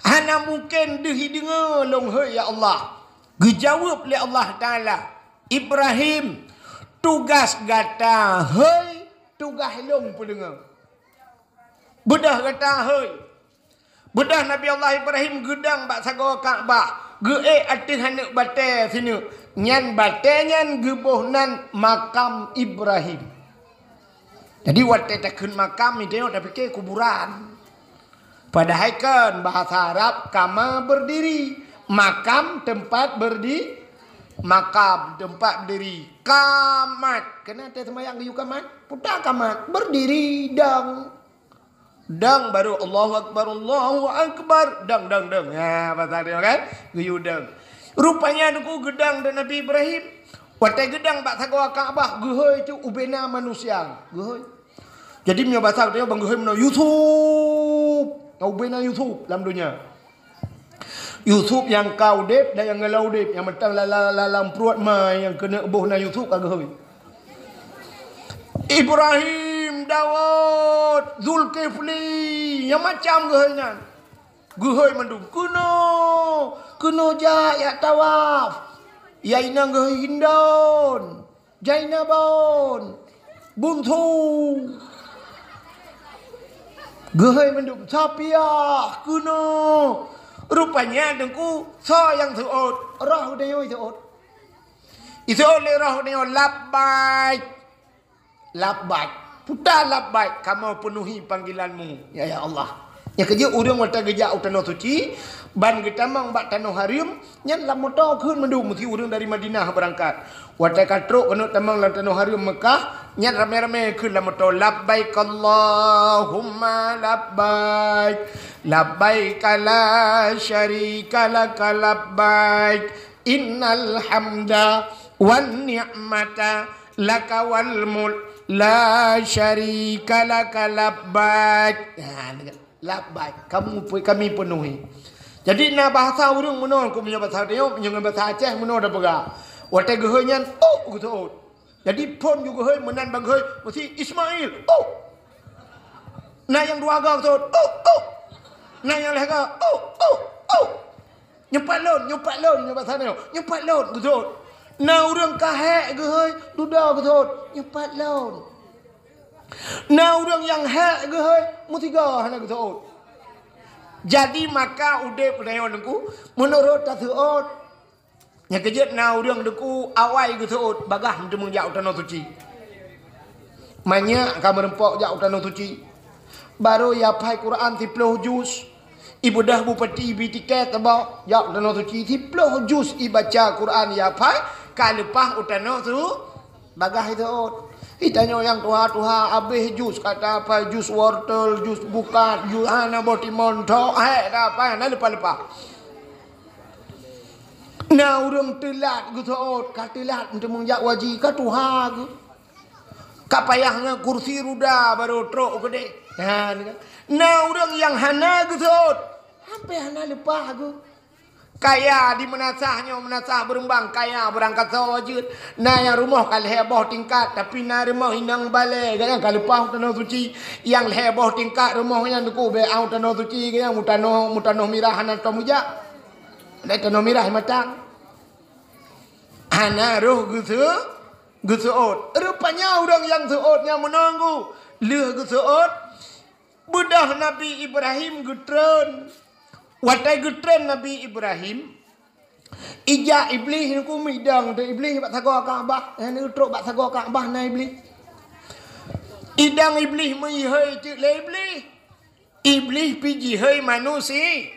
"Hana mungken deuh jideungoe lôn hôi, ya Allah." Geujaweueb lé Allah Taala, "Ibrahim, tugaih gata hôi, tugaih lôn peudeungoe." Beudôh gata hôi. Beudôh Nabi Allah Ibrahim geudong bak sagoe Ka'bah, geuék ateueh aneuk batée sineuk. Nyan batée nyan geuboh nan makam Ibrahim. Jadi watée takheun makam, tanyoe tapike kuburan. Padahai kan bahasa Arab kama berdiri, makam tempat berdi-, makam tempat berdiri. Kamat, keunan teuh seumayang geuyue kamat, puta kamat, berdiri, dong. Dong baru Allahu Akbar, Allahu Akbar, dong, dong, dong. Ha, bahasa dia kan? Geuyue dong. Rupanya Teungku geudong di Nabi Ibrahim. Watée geudong bak sagoe Ka'bah, geuhôi cit ubena manusia. Geuhôi. Jadi meunyoe basa tanyoe ban geuhôi meunoe, "Yusuf!" Nyang ubena Yusuf lam donya. Yusuf nyang ka udeb dan nyang gohlom udeb, nyang mantong la-, la-, la-, lam pruet ma nyang keuneuk boh nan Yusuf ka geuhôi. Ibrahim, Daud, Zulkifli, nyang macam geuhôi nyan. Geuhôi mandum. Keunoe, keunoe jak, jak tawaf. Ya inong geuhôi Hindon. Jainabon, Bunsu. Geuhôi mandum, Sapiah, keunoe. Rupanya Teungku, soe nyang seuôt? Roh tanyoe seuôt. Iseuôt lé roh tanyoe, "Labbaik. Labbaik. Puta labbaik, kamoe peunuhi panggilan-Mu, ya, ya Allah." Nyang keujeuet ureuëng watée geujak u Tanoh Suci, ban geutamong bak Tanoh Hareuem, nyan lam moto kheun mandum, meusti ureuëng dari Madinah beurangkat. Watée ka trok keuneuk tamong lam Tanoh Hareuem Meukah, nyan ramé-ramé kheun lam moto, "Labbaik Allahumma labbaik, labbaik la syarika laka labbaik, innal hamda wan ni'mata laka wal mulk, la syarika laka labbaik." Ha, Labbaik, kamu pu-, kami peunuhi. Jadi na bahasa ureuëng meunoe, ku meunyoe bahasa Aceh, meunyoe ngon bahasa Aceh meunoe tapeugah. Watée geuhôi nyan, "Oh," geuseuôt. Jadi phon ju geuhôi meunan ban geuhôi, meusti Ismail, "Oh." Na nyang dua go geuseuôt, "Oh, oh." Na nyang lhée go, "Oh, oh, oh." "Nyoe pat lôn, nyoe pat lôn," nyoe bahasa nyoe, "Nyoe pat lôn," geuseuôt. Na ureuëng ka hék geuhôi, dudoe geuseuôt, "Nyoe pat lôn." Na ureuëng nyang hék geuhôi, meusigoe hana geuseuôt. Jadi maka udeb tanyoe Teungku, meunurot taseuôt. Nyang keujeuet na ureuëng Teungku awai geuseuôt bagaih meuteumé jak u Tanoh Suci. Manyak ka meureumpok jak u Tanoh Suci. Barô ya phai Quran siploh juz. Ibeudôh bupati ibi tiket teuboh jak u Tanoh Suci, siploh juz ibaca Quran ya phai, ka leupah u Tanoh Su-, Bagaih seuôt. Itanyoe nyang tuha-tuha habéh jus, ka taphai jus wortel, jus bukat, jus hana boh timon, thok hék taphai, na leupah-leupah. Na ureuëng teulat geuseuôt, ka teulat meuteumé jak waji, ka tuha geuh. Ka payah ngon kursi ruda barô trok keudeh. Na, na ureuëng nyang hana geuseuôt, sampai hana leupah geuh. Kaya di meunasah nyoe, meunasah beureumbang, kaya beurangkat soe jeuet. Na nyang rumoh ka lhée boh tingkat, tapi na rumoh inong balée, gobnyan ka leupah u Tanoh Suci. Nyang lhée boh tingkat rumoh nyan Teungku, bèk u Tanoh Suci, gobnyan mutanoh, mutanoh mirah hana tom geujak. Dai tanoh mirah matang. Hana roh geuseu-, geuseuôt. Rupanya ureuëng nyang seuôt nyan meunoe Teungku, lheueh geuseuôt, beudôh Nabi Ibrahim geutreun. Watée geutreun Nabi Ibrahim, ijak Iblih Teungku, midang teuh Iblih bak sagoe Ka'bah. Nyang neutrok bak sagoe Ka'bah na Iblih. Idang Iblih meujihôi cit lé Iblih. Iblih pih jihôi manusia.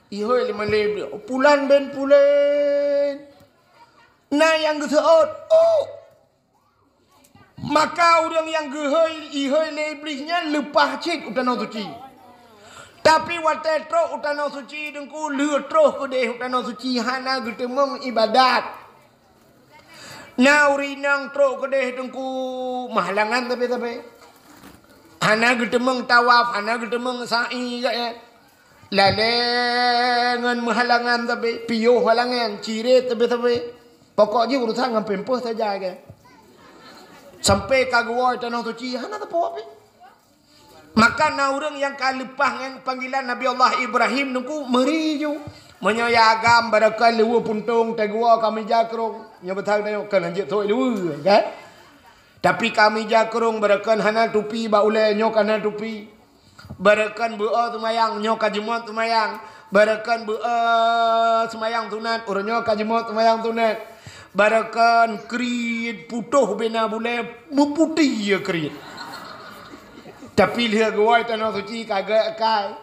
Ihôi lé malée Iblih, "Pulan bin pulan." Na nyang geuseuôt, "Oh!" Maka ureuëng nyang geuhôi, ihôi lé Iblih nyan leupah cit u Tanoh Suci. Tapi watée trok u Tanoh Suci Teungku, lheueh troh keudeh u Tanoh Suci hana geuteumeung iébadat. Na ureuëng inong trok keudeh Teungku meuhalangan sabe-sabe. Hana geuteumeung tawaf, hana geuteumeung sa'i geuh nyan. Lalée ngon meuhalangan sabe, piôh halangan, cirét sabe-sabe. Pokok jih urusan ngon pampers saja geuh. Sampai ka geuwoe Tanoh Suci hana sapeue pih. Maka na ureuëng nyang ka leupah ngon panggilan Nabi Allah Ibrahim Teungku meuri ju. Meunyoe ya agam barokon luweue puntông teuguwoe ka mija krueng. Nyoe beuthat tanyoe kon hanjeuet thok luweue, kan? Tapi ka mija krueng barokon hana tupi bak ulée nyoe ka na tupi. Barokon beu-o seumayang nyoe ka jeumot seumayang. Barokon beu-o seumayang sunat uroe nyoe ka jeumot seumayang sunat. Barokon kriet putôh bina bulée meuputéh ya kriet. Tapi lheueh geuwoe Tanoh Suci ka gét akai.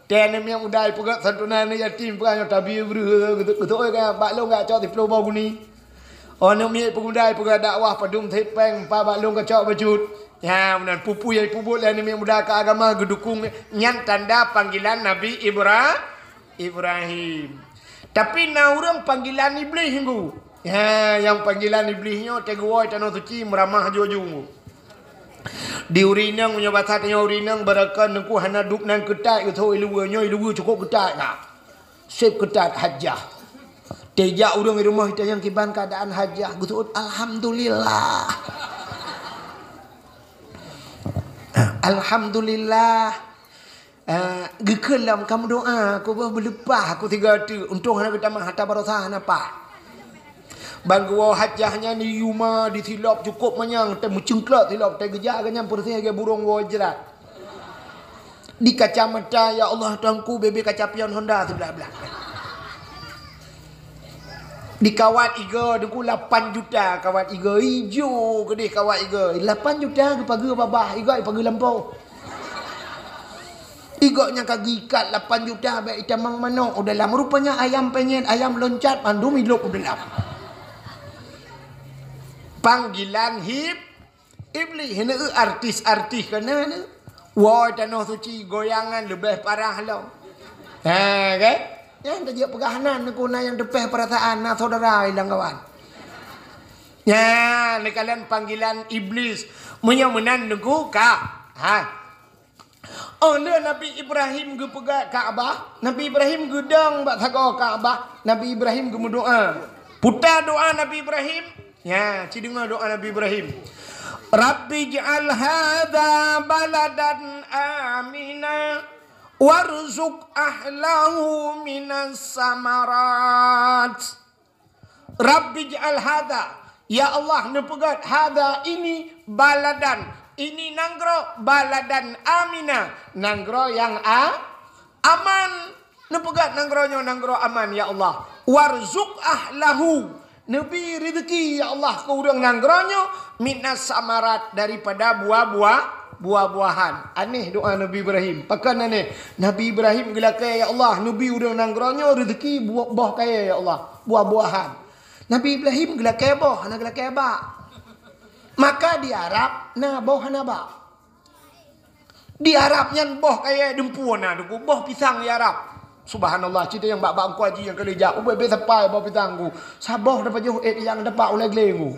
Tée aneuk miet muda ipeugét santunan aneuk yatim peugah nyoe tabi breuh geutu-, geutuôi ka bak lôn gak cok siplôh boh guni. Oh aneuk miet peumuda ipeugét dakwah padum sép péng empat bak lôn ka cok bacut. Ya, meunan pupui nyang ipubuet lé aneuk miet muda keu agama geudukung nyan tanda panggilan Nabi Ibra-, Ibrahim. Tapi na ureuëng panggilan Iblih ngu. Ya, nyang panggilan Iblih nyoe teuguwoe Tanoh Suci meuramah aju-aju ngu. Di ureuëng inong meunyoe basa tanyoe ureuëng inong barokon Teungku hana dub nan keutat geuthok iluweue nyoe iluweue cukôp keutat ka. Sép keutat Hajjah. Tejak ureuëng di rumoh itanyong kiban keuadaan Hajjah geuseuôt alhamdulillah. Alhamdulillah. Ah, geukheun lom ka meudoa, aku boh beuleupah aku tiga teuk. Untông hana geutamah harta baroesa hana paih. Ban geuwoe Hajjah nyan di yuma disilop cukôp manyang, teuh meucungklot silop, teuh geujak geuh nyan peureséh lagée burông woe jrat. Di kacamata, ya Allah Tuhanku, bebe kaca pion Honda siblah-blah. Di kawat igo Teungku lapan juta kawat igo, ijo keudeh kawat igo. Lapan juta geupageue babah, igo ipageue lampôh. Igo nyang ka geuikat lapan juta bék itamong manok u dalam. Rupanya ayam penyet, ayam loncat mandum ilop u dalam. Panggilan hib-, Iblih, hana artis-artis kana na. Woe Tanoh Suci goyangan leubeh parah lom. Ha, kan? Nyang teujak peugah nan Teungku na nyang teupeh peurasaan na saudara ilang kawan. Nya, neukalon panggilan Iblis. Meunyoe meunan Teungku ka. Ha. Oh lheueh Nabi Ibrahim geupeugah Ka'bah, Nabi Ibrahim geudong bak sagoe Ka'bah, Nabi Ibrahim geumeudoa. Puta doa Nabi Ibrahim. Ya, ci deungoe doa Nabi Ibrahim. Rabbi ij'al hadza baladan amina warzuq ahlahu minas samarat. Rabbi ij'al hadza, ya Allah, neupeugét hadza ini baladan, ini nanggroe baladan amina, nanggroe nyang a-, aman. Neupeugét nanggroe nyoe nanggroe aman, ya Allah. Warzuq ahlahu, neubi rezeki, ya Allah, keu ureuëng nanggroe nyoe minas samarat, daripada buah-buah, buah-buahan. Aneh doa Nabi Ibrahim. Pakon aneh? Nabi Ibrahim geulakée, ya Allah, neubi ureuëng nanggroe nyoe rezeki bu-, boh kayée, ya Allah. Buah-buahan. Nabi Ibrahim geulakée boh, hana geulakée bak. Maka di Arab na boh hana bak. Di Arab nyan boh kayée dumpeue na Teungku, boh pisang di Arab. Subhanallah, cit nyang bak-bak Teungku Haji nyang ka lheueh jak, ubé-bé sapai boh pisang Teungku. Saboh dapajoh ék nyang dapat ulée glé Teungku.